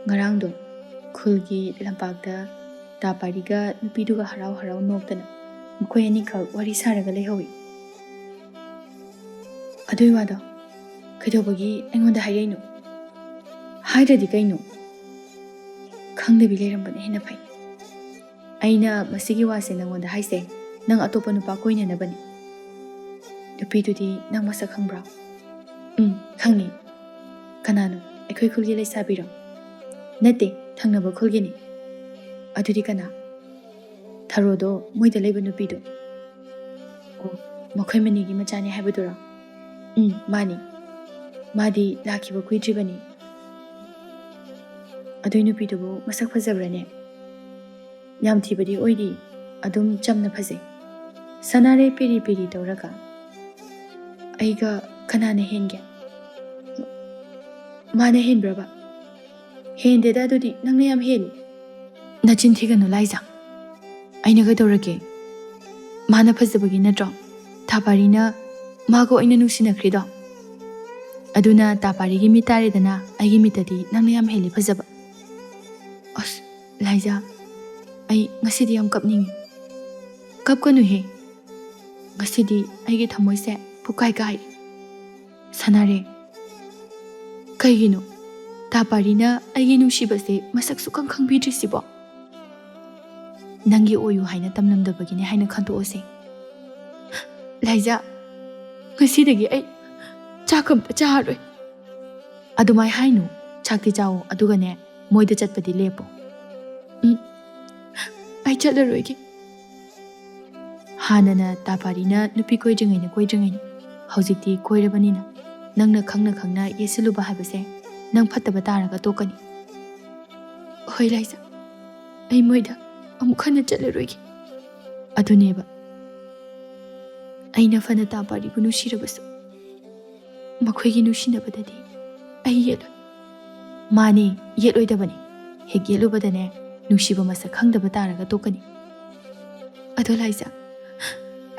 ꯉꯔꯥꯡꯗꯣ ꯈꯨꯜꯒꯤ ꯂꯝꯄꯥꯛꯇ ꯇꯥ ꯄꯥꯔꯤꯒ ꯅꯨꯄꯤꯗꯨꯒ ꯍꯔꯥꯎ ꯍꯔꯥꯎ ꯅꯣꯛꯇꯅ ꯃꯈꯣꯏ ꯑꯅꯤꯈꯛ ꯋꯥꯔꯤ ꯁꯥꯔꯒ ꯂꯩꯍꯧꯏ꯫ ꯑꯗꯨꯏ ꯋꯥꯗꯣ ꯀꯩꯗꯧꯕꯒꯤ ꯑꯩꯉꯣꯟꯗ ꯍꯥꯏꯔꯛꯏꯅꯣ? ꯍꯥꯏꯗ꯭ꯔꯗꯤ ꯀꯩꯅꯣ? ꯈꯪꯗꯕꯤ ꯂꯩꯔꯝꯕꯅ ꯍꯦꯟꯅ ꯐꯩ꯫ ꯑꯩꯅ ꯃꯁꯤꯒꯤ ꯋꯥꯁꯦ ꯅꯪꯉꯣꯟꯗ ꯍꯥꯏꯁꯦ, ꯅꯪ ꯑꯇꯣꯞꯄ ꯅꯨꯄꯥ ꯀꯣꯏꯅꯅꯕꯅꯤ꯫ ꯅꯨꯄꯤꯗꯨꯗꯤ ꯅꯪ ꯃꯁꯛ ꯈꯪꯕ꯭ꯔꯣ? ꯎꯝ, ꯈꯪꯉꯤ꯫ ꯀꯅꯥꯅꯣ? ꯑꯩꯈꯣꯏ ꯈꯨꯜꯒꯤ ꯂꯩꯁꯥꯕꯤꯔꯣ? ꯅꯠꯇꯦ, ꯊꯪꯅꯕ ꯈꯨꯜꯒꯤꯅꯤ꯫ ꯑꯗꯨꯗꯤ ꯀꯅꯥ? ꯊꯔꯣꯗꯣ ꯃꯣꯏꯗ ꯂꯩꯕ ꯅꯨꯄꯤꯗꯣ꯫ ꯑꯣ, ꯃꯈꯣꯏ ꯃꯅꯤꯒꯤ ꯃꯆꯥꯅꯤ ꯍꯥꯏꯕꯗꯨꯔꯣ? ꯎꯝ, ꯃꯥꯅꯤ꯫ ꯃꯥꯗꯤ ꯂꯥꯛꯈꯤꯕ ꯀꯨꯏꯗ꯭ꯔꯤꯕꯅꯤ꯫ ꯑꯗꯨꯏ ꯅꯨꯄꯤꯗꯨꯕꯨ ꯃꯁꯛ ꯐꯖꯕ꯭ꯔꯅꯦ? ꯌꯥꯝ ꯊꯤꯕꯗꯤ ꯑꯣꯏꯗꯦ, ꯑꯗꯨꯝ ꯆꯝꯅ ꯐꯖꯩ꯫ ꯁꯅꯥꯔꯩ ꯄꯤꯔꯤ ꯄꯤꯔꯤ ꯇꯧꯔꯒ, "ꯑꯩꯒ ꯀꯅꯥꯅ ꯍꯦꯟꯒꯦ?" ꯃꯥꯅ ꯍꯦꯟꯕ꯭ꯔꯕ? ꯍꯦꯟꯗꯦꯗ, ꯑꯗꯨꯗꯤ ꯅꯪꯅ ꯌꯥꯝ ꯍꯦꯜꯂꯤ꯫ ꯅꯆꯤꯟ ꯊꯤꯒꯅꯨ ꯂꯥꯏꯖꯥ꯫ ꯑꯩꯅ ꯀꯩꯗꯧꯔꯒꯦ? ꯃꯥꯅ ꯐꯖꯕꯒꯤ ꯅꯠꯇ꯭ꯔꯣ ꯇꯥ ꯄꯥꯔꯤꯅ ꯃꯥꯒ ꯑꯣꯏꯅ ꯅꯨꯡꯁꯤꯅꯈ꯭ꯔꯤꯗꯣ? ꯑꯗꯨꯅ ꯇꯥ ꯄꯥꯔꯤꯒꯤ ꯃꯤꯠ ꯇꯥꯔꯦꯗꯅ, ꯑꯩꯒꯤ ꯃꯤꯠꯇꯗꯤ ꯅꯪꯅ ꯌꯥꯝ ꯍꯦꯜꯂꯤ ꯐꯖꯕ꯫ ꯑꯁ, ꯂꯥꯏꯖꯥ, ꯑꯩ ꯉꯁꯤꯗꯤ ꯌꯥꯝ ꯀꯞꯅꯤꯡꯉꯤ꯫ ꯀꯞꯀꯅꯨꯍꯦ꯫ ꯉꯁꯤꯗꯤ ꯑꯩꯒꯤ ꯊꯃꯣꯏꯁꯦ ꯄꯨꯀꯥꯏ ꯀꯥꯏꯔꯦ꯫ ꯁꯅꯥꯔꯦ, ꯀꯩꯒꯤꯅꯣ ꯇꯥ ꯄꯥꯔꯤꯅ ꯑꯩꯒꯤ ꯅꯨꯡꯁꯤꯕꯁꯦ ꯃꯁꯛ ꯁꯨꯛꯈꯪ ꯈꯪꯕꯤꯗ꯭ꯔꯤꯁꯤꯕꯣ? ꯅꯪꯒꯤ ꯑꯣꯏꯌꯨ ꯍꯥꯏꯅ ꯇꯝꯂꯝꯗꯕꯒꯤꯅꯦ ꯍꯥꯏꯅ ꯈꯟꯗꯣꯛꯑꯁꯦ꯫ ꯂꯥꯏꯖꯥ, ꯉꯁꯤꯗꯒꯤ ꯑꯩ ꯆꯥꯛ ꯑꯝꯇ ꯆꯥꯔꯔꯣꯏ꯫ ꯑꯗꯨꯃꯥꯏ ꯍꯥꯏꯅꯨ꯫ ꯆꯥꯛꯇꯤ ꯆꯥꯎꯑꯣ, ꯑꯗꯨꯒꯅꯦ, ꯃꯣꯏꯗ ꯆꯠꯄꯗꯤ ꯂꯦꯞꯄꯣ꯫ ꯎꯝ, ꯑꯩ ꯆꯠꯂꯔꯣꯏꯒꯦ꯫ ꯍꯥꯟꯅꯅ ꯇꯥ ꯄꯥꯔꯤꯅ ꯅꯨꯄꯤ ꯀꯣꯏꯗ꯭ꯔꯤꯉꯩꯅ ꯀꯣꯏꯗ꯭ꯔꯤꯉꯩꯅꯤ꯫ ꯍꯧꯖꯤꯛꯇꯤ ꯀꯣꯏꯔꯕꯅꯤꯅ ꯅꯪꯅ ꯈꯪꯅ ꯈꯪꯅ ꯌꯦꯠꯁꯤꯜꯂꯨꯕ ꯍꯥꯏꯕꯁꯦ ꯅꯪ ꯐꯠꯇꯕ ꯇꯥꯔꯒ ꯇꯣꯛꯀꯅꯤ꯫ ꯍꯣꯏ ꯂꯥꯏꯖꯥ, ꯑꯩ ꯃꯣꯏꯗ ꯑꯃꯨꯛ ꯍꯟꯅ ꯆꯠꯂꯔꯣꯏꯒꯦ꯫ ꯑꯗꯨꯅꯦꯕ, ꯑꯩꯅ ꯐꯅ ꯇꯥ ꯄꯥꯔꯤꯕꯨ ꯅꯨꯡꯁꯤꯔꯕꯁꯨ ꯃꯈꯣꯏꯒꯤ ꯅꯨꯡꯁꯤꯅꯕꯗꯗꯤ ꯑꯩ ꯌꯦꯠꯂꯣꯏ꯫ ꯃꯥꯅꯦ, ꯌꯦꯠꯂꯣꯏꯗꯕꯅꯤ꯫ ꯍꯦꯛ ꯌꯦꯠꯂꯨꯕꯗꯅꯦ, ꯅꯨꯡꯁꯤꯕ ꯃꯁꯛ ꯈꯪꯗꯕ ꯇꯥꯔꯒ ꯇꯣꯛꯀꯅꯤ꯫ ꯑꯗꯣ ꯂꯥꯏꯖꯥ,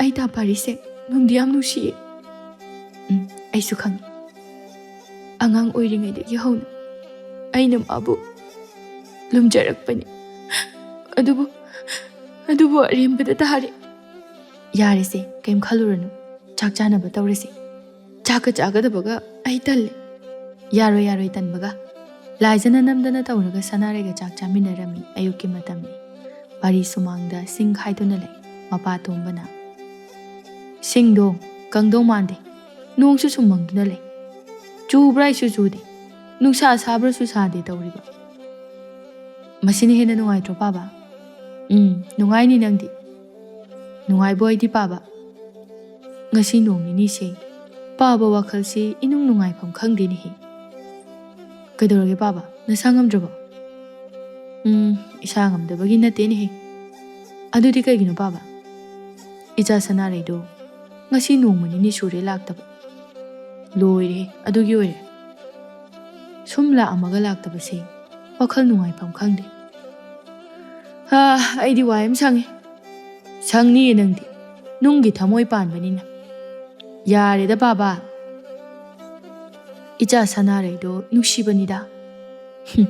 ꯑꯩ ꯇꯥ ꯄꯥꯔꯤꯁꯦ ꯅꯨꯡꯗꯤ ꯌꯥꯝ ꯅꯨꯡꯁꯤꯌꯦ꯫ ꯎꯝ, ꯑꯩꯁꯨ ꯈꯪꯉꯤ꯫ ꯑꯉꯥꯡ ꯑꯣꯏꯔꯤꯉꯩꯗꯒꯤ ꯍꯧꯅ ꯑꯩꯅ ꯃꯥꯕꯨ ꯂꯨꯝꯖꯔꯛꯄꯅꯤ꯫ ꯑꯗꯨꯕꯨ, ꯑꯗꯨꯕꯨ ꯑꯔꯦꯝꯕꯗ ꯇꯥꯔꯦ꯫ ꯌꯥꯔꯦꯁꯦ, ꯀꯩꯝ ꯈꯜꯂꯨꯔꯅꯨ꯫ ꯆꯥꯛ ꯆꯥꯅꯕ ꯇꯧꯔꯁꯦ꯫ ꯆꯥꯛꯀ ꯆꯥꯒꯗꯕꯒ ꯑꯩ ꯇꯜꯂꯦ꯫ ꯌꯥꯔꯣꯏ, ꯌꯥꯔꯣꯏ ꯇꯟꯕꯒ꯫ ꯂꯥꯏꯖꯥꯅ ꯅꯝꯗꯅ ꯇꯧꯔꯒ ꯁꯅꯥꯔꯩꯒ ꯆꯥꯛ ꯆꯥꯃꯤꯟꯅꯔꯝꯃꯤ꯫ ꯑꯌꯨꯛꯀꯤ ꯃꯇꯝꯅꯤ꯫ ꯄꯥꯔꯤ ꯁꯨꯃꯥꯡꯗ ꯁꯤꯡ ꯈꯥꯏꯗꯨꯅ ꯂꯩ꯫ ꯃꯄꯥ ꯇꯣꯝꯕꯅ, "ꯁꯤꯡꯗꯣ ꯀꯪꯗꯧ ꯃꯥꯟꯗꯦ꯫ ꯅꯣꯡꯁꯨ ꯁꯨꯝ ꯃꯪꯗꯨꯅ ꯂꯩ꯫ ꯆꯨꯕ꯭ꯔꯥ ꯍꯥꯏꯁꯨ ꯆꯨꯗꯦ꯫ ꯅꯨꯡꯁꯥ ꯁꯥꯕ꯭ꯔꯥꯁꯨ ꯁꯥꯗꯦ ꯇꯧꯔꯤꯕ꯫ ꯃꯁꯤꯅ ꯍꯦꯟꯅ ꯅꯨꯡꯉꯥꯏꯇ꯭ꯔꯣ ꯄꯥꯕ?" "ꯎꯝ, ꯅꯨꯡꯉꯥꯏꯅꯤ ꯅꯪꯗꯤ꯫ ꯅꯨꯡꯉꯥꯏꯕ ꯑꯣꯏꯗꯤ ꯄꯥꯕ꯫ ꯉꯁꯤ ꯅꯣꯡ ꯅꯤꯅꯤꯁꯦ ꯄꯥꯕ ꯋꯥꯈꯜꯁꯤ ꯏꯅꯨꯡ ꯅꯨꯡꯉꯥꯏꯐꯝ ꯈꯪꯗꯦꯅꯦꯍꯦ꯫ ꯀꯩꯗꯧꯔꯒꯦ ꯄꯥꯕ? ꯅꯁꯥ ꯉꯝꯗ꯭ꯔꯕꯣ?" "ꯎꯝ, ꯏꯁꯥ ꯉꯝꯗꯕꯒꯤ ꯅꯠꯇꯦꯅꯦꯍꯦ꯫" "ꯑꯗꯨꯗꯤ ꯀꯩꯒꯤꯅꯣ ꯄꯥꯕ?" "ꯏꯆꯥ ꯁꯅꯥꯔꯩꯗꯣ ꯉꯁꯤ ꯅꯣꯡꯃ ꯅꯤꯅꯤ ꯁꯨꯔꯦ ꯂꯥꯛꯇꯕ꯫" "ꯂꯣꯏꯔꯦꯍꯦ, ꯑꯗꯨꯒꯤ ꯑꯣꯏꯔꯦ꯫ ꯁꯨꯝ ꯂꯥꯛꯑꯝꯃꯒ ꯂꯥꯛꯇꯕꯁꯦ ꯋꯥꯈꯜ ꯅꯨꯡꯉꯥꯏꯐꯝ ꯈꯪꯗꯦ꯫ ꯑꯥ, ꯑꯩꯗꯤ ꯋꯥꯏ ꯑꯃ ꯁꯪꯉꯦ꯫ ꯁꯪꯅꯤꯌꯦ ꯅꯪꯗꯤ, ꯅꯨꯡꯒꯤ ꯊꯃꯣꯏ ꯄꯥꯟꯕꯅꯤꯅ꯫ ꯌꯥꯔꯦꯗ ꯄꯥꯕ, ꯏꯆꯥ ꯁꯅꯥꯔꯩꯗꯣ ꯅꯨꯡꯁꯤꯕꯅꯤꯗ꯫ ꯍꯨꯝ,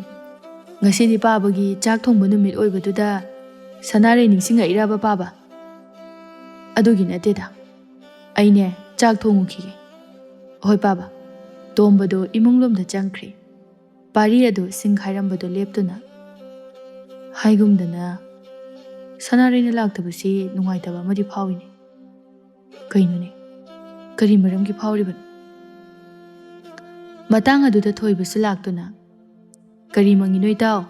ꯉꯁꯤꯗꯤ ꯄꯥꯕꯒꯤ ꯆꯥꯛ ꯊꯣꯡꯕ ꯅꯨꯃꯤꯠ ꯑꯣꯏꯕꯗꯨꯗ ꯁꯅꯥꯔꯩ ꯅꯤꯡꯁꯤꯡꯉꯛꯏꯔꯕ ꯄꯥꯕ? ꯑꯗꯨꯒꯤ ꯅꯠꯇꯦꯗ, ꯑꯩꯅꯦ ꯆꯥꯛ ꯊꯣꯡꯉꯨꯈꯤꯒꯦ꯫ ꯍꯣꯏ ꯄꯥꯕ꯫ ꯇꯣꯝꯕꯗꯣ ꯏꯃꯨꯡꯂꯣꯝꯗ ꯆꯪꯈ꯭ꯔꯦ꯫ ꯄꯥꯔꯤ ꯑꯗꯨ ꯁꯤꯡ ꯈꯥꯏꯔꯝꯕꯗꯨ ꯂꯦꯞꯇꯨꯅ ꯍꯥꯏꯒꯨꯝꯗꯅ, "ꯁꯅꯥꯔꯩꯅ ꯂꯥꯛꯇꯕꯁꯤ ꯅꯨꯡꯉꯥꯏꯇꯕ ꯑꯃꯗꯤ ꯐꯥꯎꯏꯅꯦ꯫ ꯀꯩꯅꯣꯅꯦ? ꯀꯔꯤ ꯃꯔꯝꯒꯤ ꯐꯥꯎꯔꯤꯕꯅꯣ?" ꯃꯇꯥꯡ ꯑꯗꯨꯗ ꯊꯣꯏꯕꯁꯨ ꯂꯥꯛꯇꯨꯅ, "ꯀꯔꯤ ꯃꯪꯉꯤꯅꯣ ꯏꯇꯥꯎ?"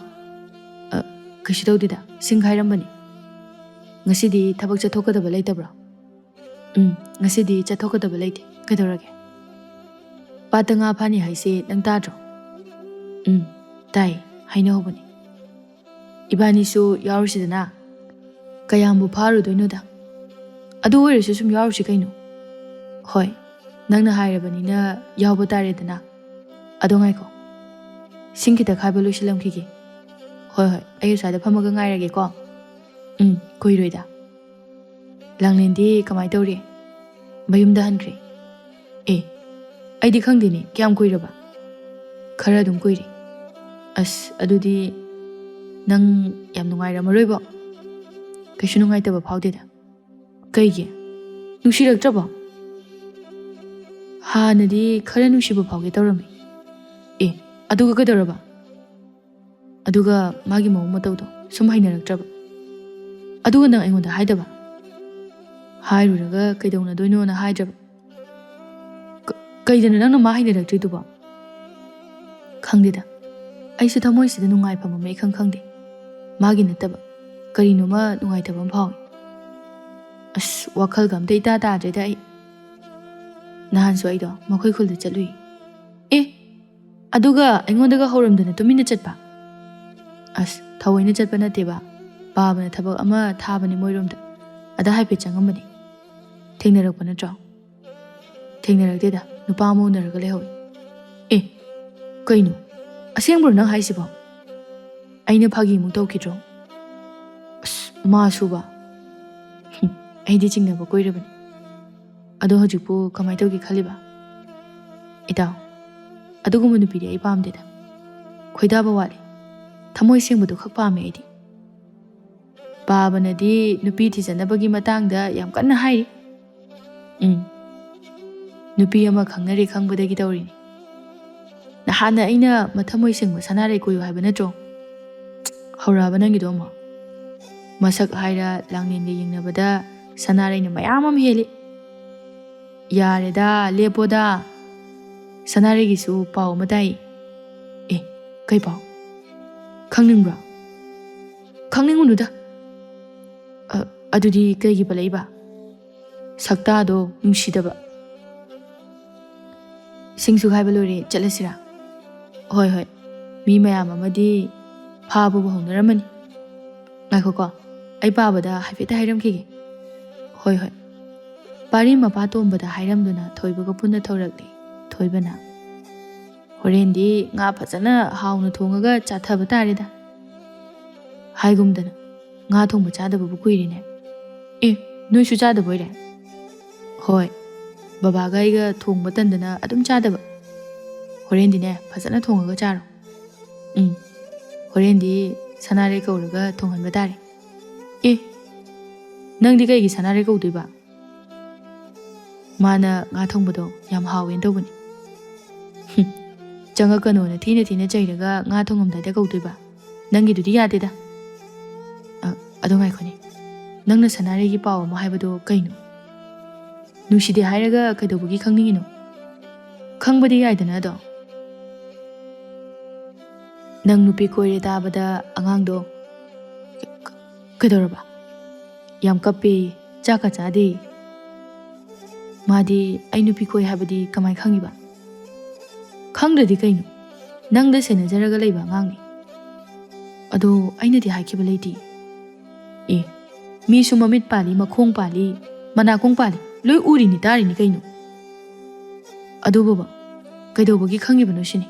"ꯑ, ꯀꯩꯁꯨ ꯇꯧꯗꯦꯗ, ꯁꯤꯡ ꯈꯥꯏꯔꯝꯕꯅꯤ꯫ ꯉꯁꯤꯗꯤ ꯊꯕꯛ ꯆꯠꯊꯣꯛꯀꯗꯕ ꯂꯩꯇꯕ꯭ꯔꯣ?" "ꯎꯝ, ꯉꯁꯤꯗꯤ ꯆꯠꯊꯣꯛꯀꯗꯕ ꯂꯩꯇꯦ꯫ ꯀꯩꯗꯧꯔꯒꯦ?" "ꯄꯥꯠꯇ ꯉꯥ ꯐꯥꯅꯤ ꯍꯥꯏꯁꯦ ꯅꯪ ꯇꯥꯗ꯭ꯔꯣ?" "ꯎꯝ, ꯇꯥꯏ, ꯍꯥꯏꯅꯍꯧꯕꯅꯤ꯫ ꯏꯕꯥꯅꯤꯁꯨ ꯌꯥꯎꯔꯨꯁꯤꯗꯅ꯫ ꯀꯌꯥꯝꯕꯨ ꯐꯥꯔꯨꯗꯣꯏꯅꯣꯗ꯫ ꯑꯗꯨ ꯑꯣꯏꯔꯁꯨ ꯁꯨꯝ ꯌꯥꯎꯔꯨꯁꯤ ꯀꯩꯅꯣ꯫" "ꯍꯣꯏ, ꯅꯪꯅ ꯍꯥꯏꯔꯕꯅꯤꯅ ꯌꯥꯎꯕ ꯇꯥꯔꯦꯗꯅ꯫ ꯑꯗꯣ ꯉꯥꯏꯈꯣ, ꯁꯤꯡ ꯈꯤꯇ ꯈꯥꯏꯕ ꯂꯣꯏꯁꯤꯜꯂꯝꯈꯤꯒꯦ꯫" "ꯍꯣꯏ, ꯍꯣꯏ, ꯑꯩ ꯑꯁ꯭ꯋꯥꯏꯗ ꯐꯝꯃꯒ ꯉꯥꯏꯔꯒꯦꯀꯣ꯫" "ꯎꯝ, ꯀꯨꯏꯔꯣꯏꯗ꯫" "ꯂꯥꯡꯂꯦꯟꯗꯤ ꯀꯃꯥꯏ ꯇꯧꯔꯤ?" "ꯃꯌꯨꯝꯗ ꯍꯟꯈ꯭ꯔꯦ꯫" "ꯑꯦ, ꯑꯩꯗꯤ ꯈꯪꯗꯦꯅꯦ, ꯀꯌꯥꯝ ꯀꯨꯏꯔꯕ?" "ꯈꯔ ꯑꯗꯨꯝ ꯀꯨꯏꯔꯦ꯫" "ꯑꯁ, ꯑꯗꯨꯗꯤ ꯅꯪ ꯌꯥꯝ ꯅꯨꯡꯉꯥꯏꯔꯝꯃꯔꯣꯏꯕꯣ?" "ꯀꯩꯁꯨ ꯅꯨꯡꯉꯥꯏꯇꯕ ꯐꯥꯎꯗꯦꯗ꯫" "ꯀꯩꯒꯤ? ꯅꯨꯡꯁꯤꯔꯛꯇ꯭ꯔꯕꯣ?" "ꯍꯥꯟꯅꯗꯤ ꯈꯔ ꯅꯨꯡꯁꯤꯕ ꯐꯥꯎꯒꯦ ꯇꯧꯔꯝꯃꯤ꯫" "ꯑꯦ, ꯑꯗꯨꯒ ꯀꯩꯗꯧꯔꯕ?" "ꯑꯗꯨꯒ ꯃꯥꯒꯤ ꯃꯑꯣꯡ ꯃꯇꯧꯗꯣ ꯁꯨꯝ ꯍꯩꯅꯔꯛꯇ꯭ꯔꯕ꯫" "ꯑꯗꯨꯒ ꯅꯪ ꯑꯩꯉꯣꯟꯗ ꯍꯥꯏꯗꯕ?" "ꯍꯥꯏꯔꯨꯔꯒ ꯀꯩꯗꯧꯅꯗꯣꯏꯅꯣꯅ ꯍꯥꯏꯗ꯭ꯔꯕ꯫" "ꯀ-, ꯀꯩꯗꯅꯣ ꯅꯪꯅ ꯃꯥ ꯍꯩꯅꯔꯛꯇ꯭ꯔꯤꯗꯨꯕꯣ?" "ꯈꯪꯗꯦꯗ, ꯑꯩꯁꯨ ꯊꯃꯣꯏꯁꯤꯗ ꯅꯨꯡꯉꯥꯏꯐꯝ ꯑꯃ ꯏꯈꯪ ꯈꯪꯗꯦ꯫ ꯃꯥꯒꯤ ꯅꯠꯇꯕ ꯀꯔꯤꯅꯣꯃ ꯅꯨꯡꯉꯥꯏꯇꯕ ꯑꯃ ꯐꯥꯎꯏ꯫ ꯑꯁ, ꯋꯥꯈꯜꯒ ꯑꯝꯇ ꯏꯇꯥ ꯇꯥꯗ꯭ꯔꯦꯗ ꯑꯩ꯫ ꯅꯍꯥꯟꯁꯨ ꯑꯩꯗꯣ ꯃꯈꯣꯏ ꯈꯨꯜꯗ ꯆꯠꯂꯨꯏ꯫" "ꯑꯦ, ꯑꯗꯨꯒ ꯑꯩꯉꯣꯟꯗꯒ ꯍꯧꯔꯝꯗꯅ ꯇꯨꯃꯤꯟꯅ ꯆꯠꯄ?" "ꯑꯁ, ꯊꯑꯣꯏꯅ ꯆꯠꯄ ꯅꯠꯇꯦꯕ, ꯄꯥꯕꯅ ꯊꯕꯛ ꯑꯃ ꯊꯥꯕꯅꯦ ꯃꯣꯏꯔꯣꯝꯗ, ꯑꯗ ꯍꯥꯏꯐꯦꯠ ꯆꯪꯉꯝꯕꯅꯦ꯫" "ꯊꯦꯡꯅꯔꯛꯄ ꯅꯠꯇ꯭ꯔꯣ?" "ꯊꯦꯡꯅꯔꯛꯇꯦꯗ, ꯅꯨꯄꯥ ꯑꯃ ꯎꯅꯔꯒ ꯂꯩꯍꯧꯏ꯫" "ꯑꯦ, ꯀꯩꯅꯣ? ꯑꯁꯦꯡꯕ꯭ꯔꯣ ꯅꯪ ꯍꯥꯏꯁꯤꯕꯣ? ꯑꯩꯅ ꯐꯥꯒꯤꯃꯨꯛ ꯇꯧꯈꯤꯗ꯭ꯔꯣ? ꯑꯁ, ꯃꯥꯁꯨꯕ꯫ ꯍꯨꯝ, ꯑꯩꯗꯤ ꯆꯤꯡꯅꯕ ꯀꯨꯏꯔꯕꯅꯤ꯫ ꯑꯗꯣ ꯍꯧꯖꯤꯛꯄꯨ ꯀꯃꯥꯏꯅ ꯇꯧꯒꯦ ꯈꯜꯂꯤꯕ? ꯏꯇꯥꯎ, ꯑꯗꯨꯒꯨꯝꯕ ꯅꯨꯄꯤꯗꯤ ꯑꯩ ꯄꯥꯝꯗꯦꯗ꯫ ꯈꯣꯏꯗꯥꯕ ꯋꯥꯠꯂꯤ꯫ ꯊꯃꯣꯏ ꯁꯦꯡꯕꯗꯨ ꯈꯛ ꯄꯥꯝꯃꯦ ꯑꯩꯗꯤ꯫ ꯄꯥꯕꯅꯗꯤ ꯅꯨꯄꯤ ꯊꯤꯖꯅꯕꯒꯤ ꯃꯇꯥꯡꯗ ꯌꯥꯝ ꯀꯟꯅ ꯍꯥꯏꯔꯤ꯫ ꯎꯝ꯫ ꯅꯨꯄꯤ ꯑꯃ ꯈꯪꯅꯔꯦ ꯈꯪꯕꯗꯒꯤ ꯇꯧꯔꯤꯅꯤ꯫ ꯅꯍꯥꯟꯅ ꯑꯩꯅ ꯃꯊꯃꯣꯏ ꯁꯦꯡꯕ ꯁꯅꯥꯔꯩ ꯀꯣꯏꯌꯨ ꯍꯥꯏꯕ ꯅꯠꯇ꯭ꯔꯣ? ꯍꯧꯔꯛꯑꯕ ꯅꯪꯒꯤꯗꯣ ꯑꯃꯨꯛ? ꯃꯁꯛ ꯍꯥꯏꯔ ꯂꯥꯡꯂꯦꯟꯒ ꯌꯦꯡꯅꯕꯗ ꯁꯅꯥꯔꯩꯅ ꯃꯌꯥꯝ ꯑꯃ ꯍꯦꯜꯂꯤ꯫ ꯌꯥꯔꯦꯗ, ꯂꯦꯞꯄꯣꯗ꯫ ꯁꯅꯥꯔꯩꯒꯤꯁꯨ ꯄꯥꯎ ꯑꯃ ꯇꯥꯏ꯫ ꯑꯦ, ꯀꯩ ꯄꯥꯎ? ꯈꯪꯅꯤꯡꯕ꯭ꯔꯣ? ꯈꯪꯅꯤꯡꯉꯨꯅꯨꯗ꯫ ꯑ, ꯑꯗꯨꯗꯤ ꯀꯩꯒꯤ ꯄꯜꯂꯛꯏꯕ? ꯁꯛꯇꯥꯗꯣ ꯅꯨꯡꯁꯤꯗꯕ꯫ ꯁꯤꯡꯁꯨ ꯈꯥꯏꯕ ꯂꯣꯏꯔꯦ, ꯆꯠꯂꯁꯤꯔꯥ? ꯍꯣꯏ, ꯍꯣꯏ꯫ ꯃꯤ ꯃꯌꯥꯝ ꯑꯃꯗꯤ ꯐꯥꯕꯕꯨ ꯍꯧꯅꯔꯝꯃꯅꯤ꯫ ꯉꯥꯏꯈꯣꯀꯣ, ꯑꯩ ꯄꯥꯕꯗ ꯍꯥꯏꯐꯦꯠꯇ ꯍꯥꯏꯔꯝꯈꯤꯒꯦ꯫ ꯍꯣꯏ, ꯍꯣꯏ꯫ ꯄꯥꯔꯤ ꯃꯄꯥ ꯇꯣꯝꯕꯗ ꯍꯥꯏꯔꯝꯗꯨꯅ ꯊꯣꯏꯕꯒ ꯄꯨꯟꯅ ꯊꯧꯔꯛꯂꯦ꯫ ꯊꯣꯏꯕꯅ, "ꯍꯣꯔꯦꯟꯗꯤ ꯉꯥ ꯐꯖꯅ ꯍꯥꯎꯅ ꯊꯣꯡꯉꯒ ꯆꯥꯊꯕ ꯇꯥꯔꯦꯗ"꯫ ꯍꯥꯏꯒꯨꯝꯗꯅ, "ꯉꯥ ꯊꯣꯡꯕ ꯆꯥꯗꯕꯕꯨ ꯀꯨꯏꯔꯦꯅꯦ꯫ ꯑꯦ, ꯅꯣꯏꯁꯨ ꯆꯥꯗꯕ ꯑꯣꯏꯔꯦ?" "ꯍꯣꯏ, ꯕꯕꯥꯒ ꯑꯩꯒ ꯊꯣꯡꯕ ꯇꯟꯗꯅ ꯑꯗꯨꯝ ꯆꯥꯗꯕ꯫ ꯍꯣꯔꯦꯟꯗꯤꯅꯦ, ꯐꯖꯅ ꯊꯣꯡꯉꯒ ꯆꯥꯔꯣ"꯫ "ꯎꯝ, ꯍꯣꯔꯦꯟꯗꯤ ꯁꯅꯥꯔꯩ ꯀꯧꯔꯒ ꯊꯣꯡꯍꯟꯕ ꯇꯥꯔꯦ"꯫ "ꯑꯦ, ꯅꯪꯗꯤ ꯀꯩꯒꯤ ꯁꯅꯥꯔꯩ ꯀꯧꯗꯣꯏꯕ?" "ꯃꯥꯅ ꯉꯥ ꯊꯣꯡꯕꯗꯣ ꯌꯥꯝ ꯍꯥꯎꯋꯦꯅ ꯇꯧꯕꯅꯤ"꯫ "ꯍꯨꯝ, ꯆꯪꯉꯛꯀꯅꯣꯅ ꯊꯤꯅ ꯊꯤꯅ ꯆꯩꯔꯒ ꯉꯥ ꯊꯣꯡꯉꯝꯗꯥꯏꯗ ꯀꯧꯗꯣꯏꯕ? ꯅꯪꯒꯤꯗꯨꯗꯤ ꯌꯥꯗꯦꯗ"꯫ "ꯑ, ꯑꯗꯣ ꯉꯥꯏꯈꯣꯅꯦ, ꯅꯪꯅ ꯁꯅꯥꯔꯩꯒꯤ ꯄꯥꯎ ꯑꯃ ꯍꯥꯏꯕꯗꯣ ꯀꯩꯅꯣ? ꯅꯨꯡꯁꯤꯗꯦ ꯍꯥꯏꯔꯒ ꯀꯩꯗꯧꯕꯒꯤ ꯈꯪꯅꯤꯡꯉꯤꯅꯣ? ꯈꯪꯕꯗꯤ ꯌꯥꯏꯗꯅ ꯑꯗꯣ"꯫ "ꯅꯪ ꯅꯨꯄꯤ ꯀꯣꯏꯔꯦ ꯇꯥꯕꯗ ꯑꯉꯥꯡꯗꯣ"꯫ "ꯀ-, ꯀ-, ꯀꯩꯗꯧꯔꯕ?" "ꯌꯥꯝ ꯀꯞꯄꯦ, ꯆꯥꯛꯀ ꯆꯥꯗꯦ"꯫ "ꯃꯥꯗꯤ ꯑꯩ ꯅꯨꯄꯤ ꯀꯣꯏ ꯍꯥꯏꯕꯗꯤ ꯀꯃꯥꯏ ꯈꯪꯉꯤꯕ?" "ꯈꯪꯗ꯭ꯔꯗꯤ ꯀꯩꯅꯣ? ꯅꯪꯗ ꯁꯦꯟꯅꯖꯔꯒ ꯂꯩꯕ ꯑꯉꯥꯡꯅꯤ"꯫ "ꯑꯗꯣ ꯑꯩꯅꯗꯤ ꯍꯥꯏꯈꯤꯕ ꯂꯩꯇꯦ"꯫ "ꯑꯦ, ꯃꯤꯁꯨ ꯃꯃꯤꯠ ꯄꯥꯜꯂꯤ, ꯃꯈꯣꯡ ꯄꯥꯜꯂꯤ, ꯃꯅꯥꯀꯣꯡ ꯄꯥꯜꯂꯤ, ꯂꯣꯏ ꯎꯔꯤꯅꯤ ꯇꯥꯔꯤꯅꯤ ꯀꯩꯅꯣ"꯫ "ꯑꯗꯨꯕꯨꯕ ꯀꯩꯗꯧꯕꯒꯤ ꯈꯪꯉꯤꯕꯅꯣ ꯁꯤꯅꯤ"꯫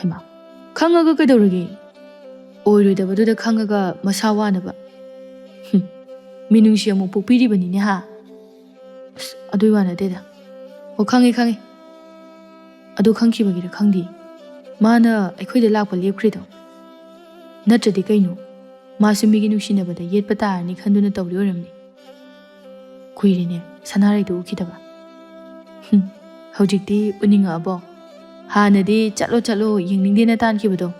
ꯑꯩꯃ, ꯈꯪꯉꯒ ꯀꯩꯗꯧꯔꯒꯦ? ꯑꯣꯏꯔꯣꯏꯗꯕꯗꯨꯗ ꯈꯪꯉꯒ ꯃꯁꯥ ꯋꯥꯅꯕ꯫ ꯍꯨꯝ, ꯃꯤꯅꯨꯡꯁꯤ ꯑꯃꯨꯛ ꯄꯣꯛꯄꯤꯔꯤꯕꯅꯤꯅꯦ ꯍꯥ? ꯑꯁ, ꯑꯗꯨꯏ ꯋꯥ ꯅꯠꯇꯦꯗ꯫ ꯑꯣ, ꯈꯪꯉꯦ, ꯈꯪꯉꯦ꯫ ꯑꯗꯨ ꯈꯪꯈꯤꯕꯒꯤꯔ ꯈꯪꯗꯦ, ꯃꯥꯅ ꯑꯩꯈꯣꯏꯗ ꯂꯥꯛꯄ ꯂꯦꯞꯈ꯭ꯔꯤꯗꯣ꯫ ꯅꯠꯇ꯭ꯔꯗꯤ ꯀꯩꯅꯣ? ꯃꯥꯁꯨ ꯃꯤꯒꯤ ꯅꯨꯡꯁꯤꯅꯕꯗ ꯌꯦꯠꯄ ꯇꯥꯔꯅꯤ ꯈꯟꯗꯨꯅ ꯇꯧꯔꯤ ꯑꯣꯏꯔꯝꯅꯤ꯫ ꯀꯨꯏꯔꯦꯅꯦ ꯁꯅꯥꯔꯩꯗꯨ ꯎꯈꯤꯗꯕ꯫ ꯍꯨꯝ, ꯍꯧꯖꯤꯛꯇꯤ ꯎꯅꯤꯡꯉꯛꯑꯕꯣ? ꯍꯥꯟꯅꯗꯤ "ꯆꯠꯂꯣ, ꯆꯠꯂꯣ, ꯌꯦꯡꯅꯤꯡꯗꯦꯅ" ꯇꯥꯟꯈꯤꯕꯗꯣ꯫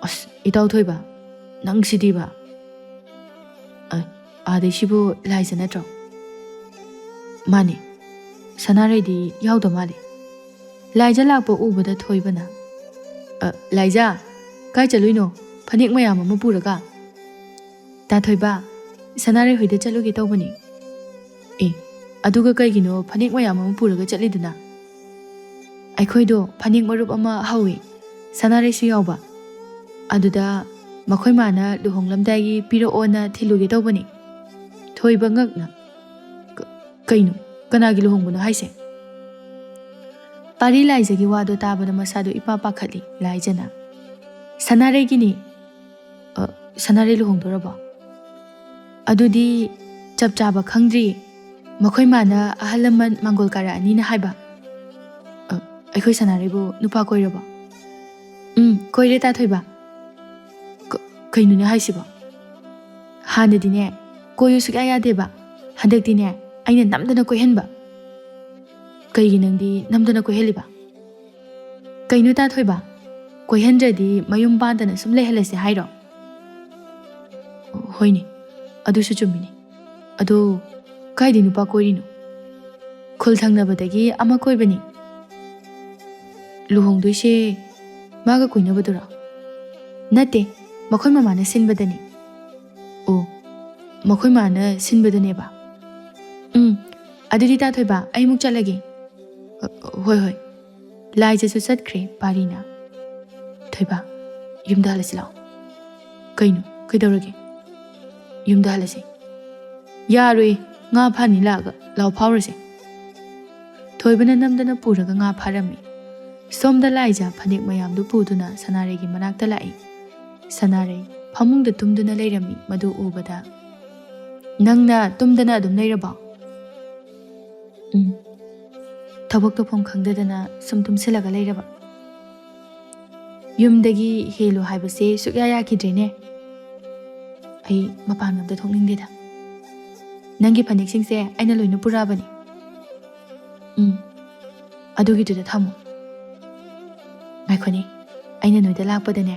ꯑꯁ, ꯏꯇꯥꯎ ꯊꯣꯏꯕ, ꯅꯪꯁꯤꯗꯤꯕ꯫ ꯑ, ꯑꯥꯗꯩꯁꯤꯕꯨ ꯂꯥꯏꯖ ꯅꯠꯇ꯭ꯔꯣ? ꯃꯥꯅꯦ, ꯁꯅꯥꯔꯩꯗꯤ ꯌꯥꯎꯗ ꯃꯥꯜꯂꯦ꯫ ꯂꯥꯏꯖ ꯂꯥꯛꯄ ꯎꯕꯗ ꯊꯣꯏꯕꯅ, "ꯑ, ꯂꯥꯏꯖ, ꯀꯥꯏ ꯆꯠꯂꯨꯏꯅꯣ? ꯐꯅꯦꯛ ꯃꯌꯥꯝ ꯑꯃ ꯄꯨꯔꯒ?" "ꯇꯥ ꯊꯣꯏꯕ, ꯁꯅꯥꯔꯩ ꯍꯣꯏꯗ ꯆꯠꯂꯨꯒꯦ ꯇꯧꯕꯅꯤ꯫" "ꯑꯦ, ꯑꯗꯨꯒ ꯀꯩꯒꯤꯅꯣ ꯐꯅꯦꯛ ꯃꯌꯥꯝ ꯑꯃ ꯄꯨꯔꯒ ꯆꯠꯂꯤꯗꯨꯅ?" "ꯑꯩꯈꯣꯏꯗꯣ ꯐꯅꯦꯛ ꯃꯔꯨꯞ ꯑꯃ ꯍꯧꯋꯤ, ꯁꯅꯥꯔꯩꯁꯨ ꯌꯥꯎꯕ꯫ ꯑꯗꯨꯗ ꯃꯈꯣꯏ ꯃꯥꯅ ꯂꯨꯍꯣꯡꯂꯝꯗꯥꯏꯒꯤ ꯄꯤꯔꯛꯑꯣꯅ ꯊꯤꯜꯂꯨꯒꯦ ꯇꯧꯕꯅꯤ꯫" ꯊꯣꯏꯕ ꯉꯛꯅ, "ꯀ-, ꯀꯩꯅꯣ? ꯀꯅꯥꯒꯤ ꯂꯨꯍꯣꯡꯕꯅꯣ ꯍꯥꯏꯁꯦ?" ꯄꯥꯔꯤ ꯂꯥꯏꯖꯒꯤ ꯋꯥꯗꯣ ꯇꯥꯕꯗ ꯃꯁꯥꯗꯣ ꯏꯄꯥ ꯄꯥꯈꯠꯂꯤ ꯂꯥꯏꯖꯅ꯫ "ꯁꯅꯥꯔꯩꯒꯤꯅꯤ꯫" "ꯑ, ꯁꯅꯥꯔꯩ ꯂꯨꯍꯣꯡꯗꯣꯔꯕꯣ?" "ꯑꯗꯨꯗꯤ ꯆꯞ ꯆꯥꯕ ꯈꯪꯗ꯭ꯔꯤ꯫ ꯃꯈꯣꯏ ꯃꯥꯅ ꯑꯍꯜ ꯂꯃꯟ ꯃꯥꯡꯒꯣꯜ ꯀꯥꯔꯛꯑꯅꯤꯅ ꯍꯥꯏꯕ꯫" "ꯑ, ꯑꯩꯈꯣꯏ ꯁꯅꯥꯔꯩꯕꯨ ꯅꯨꯄꯥ ꯀꯣꯏꯔꯕꯣ?" "ꯎꯝ, ꯀꯣꯏꯔꯦ ꯇꯥ ꯊꯣꯏꯕ꯫" "ꯀ-, ꯀꯩꯅꯣꯅꯦ ꯍꯥꯏꯁꯤꯕꯣ? ꯍꯥꯟꯅꯗꯤꯅꯦ ꯀꯣꯏꯌꯨ ꯁꯨꯛꯌꯥ ꯌꯥꯗꯦꯕ꯫ ꯍꯟꯗꯛꯇꯤꯅꯦ ꯑꯩꯅ ꯅꯝꯗꯅ ꯀꯣꯏꯍꯟꯕ꯫" "ꯀꯩꯒꯤ ꯅꯪꯗꯤ ꯅꯝꯗꯅ ꯀꯣꯏꯍꯜꯂꯤꯕ?" "ꯀꯩꯅꯣ ꯇꯥ ꯊꯣꯏꯕ, ꯀꯣꯏꯍꯟꯗ꯭ꯔꯗꯤ ꯃꯌꯨꯝ ꯄꯥꯟꯗꯅ ꯁꯨꯝ ꯂꯩꯍꯜꯂꯁꯦ ꯍꯥꯏꯔꯣ?" "ꯍꯣꯏꯅꯦ, ꯑꯗꯨꯁꯨ ꯆꯨꯝꯃꯤꯅꯦ꯫ ꯑꯗꯣ ꯀꯥꯏꯗꯩ ꯅꯨꯄꯥ ꯀꯣꯏꯔꯤꯅꯣ?" "ꯈꯨꯜ ꯊꯪꯅꯕꯗꯒꯤ ꯑꯃ ꯀꯣꯏꯕꯅꯤ꯫" "ꯂꯨꯍꯣꯡꯗꯣꯏꯁꯦ ꯃꯥꯒ ꯀꯣꯏꯅꯕꯗꯨꯔꯣ?" "ꯅꯠꯇꯦ, ꯃꯈꯣꯏ ꯃꯃꯥꯅ ꯁꯤꯟꯕꯗꯅꯤ꯫" "ꯑꯣ, ꯃꯈꯣꯏ ꯃꯥꯅ ꯁꯤꯟꯕꯗꯅꯦꯕ꯫ ꯎꯝ, ꯑꯗꯨꯗꯤ ꯇꯥ ꯊꯣꯏꯕ, ꯑꯩ ꯑꯃꯨꯛ ꯆꯠꯂꯒꯦ꯫" "ꯑ, ꯍꯣꯏ, ꯍꯣꯏ꯫" ꯂꯥꯏꯖꯁꯨ ꯆꯠꯈ꯭ꯔꯦ ꯄꯥꯔꯤꯅ꯫ "ꯊꯣꯏꯕ, ꯌꯨꯝꯗ ꯍꯜꯂꯁꯤ ꯂꯥꯛꯑꯣ꯫" "ꯀꯩꯅꯣ? ꯀꯩꯗꯧꯔꯒꯦ?" "ꯌꯨꯝꯗ ꯍꯜꯂꯁꯤ꯫" "ꯌꯥꯔꯣꯏ, ꯉꯥ ꯐꯥꯅꯤ ꯂꯥꯛꯑꯒ꯫ ꯂꯥꯛꯑꯣ, ꯐꯥꯎꯔꯁꯦ꯫" ꯊꯣꯏꯕꯅ ꯅꯝꯗꯅ ꯄꯨꯔꯒ ꯉꯥ ꯐꯥꯔꯝꯃꯤ꯫ ꯁꯣꯝꯗ ꯂꯥꯏꯖ ꯐꯅꯦꯛ ꯃꯌꯥꯝꯗꯨ ꯄꯨꯗꯨꯅ ꯁꯅꯥꯔꯩꯒꯤ ꯃꯅꯥꯛꯇ ꯂꯥꯛꯏ꯫ ꯁꯅꯥꯔꯩ ꯐꯃꯨꯡꯗ ꯇꯨꯝꯗꯨꯅ ꯂꯩꯔꯝꯃꯤ꯫ ꯃꯗꯨ ꯎꯕꯗ, "ꯅꯪꯅ ꯇꯨꯝꯗꯅ ꯑꯗꯨꯝ ꯂꯩꯔꯕꯣ?" "ꯎꯝ, ꯊꯕꯛ ꯇꯧꯐꯝ ꯈꯪꯗꯗꯅ ꯁꯨꯝ ꯇꯨꯝꯁꯤꯜꯂꯒ ꯂꯩꯔꯕ꯫ ꯌꯨꯝꯗꯒꯤ ꯍꯦꯜꯂꯨ ꯍꯥꯏꯕꯁꯦ ꯁꯨꯛꯌꯥ ꯌꯥꯈꯤꯗ꯭ꯔꯦꯅꯦ꯫ ꯑꯩ ꯃꯄꯥꯟ ꯑꯝꯇ ꯊꯣꯛꯅꯤꯡꯗꯦꯗ꯫ ꯅꯪꯒꯤ ꯐꯅꯦꯛꯁꯤꯡꯁꯦ ꯑꯩꯅ ꯂꯣꯏꯅ ꯄꯨꯔꯛꯑꯕꯅꯤ꯫ ꯎꯝ, ꯑꯗꯨꯒꯤꯗꯨꯗ ꯊꯝꯃꯨ꯫ ꯉꯥꯏꯈꯣꯅꯦ, ꯑꯩꯅ ꯅꯣꯏꯗ ꯂꯥꯛꯄꯗꯅꯦ,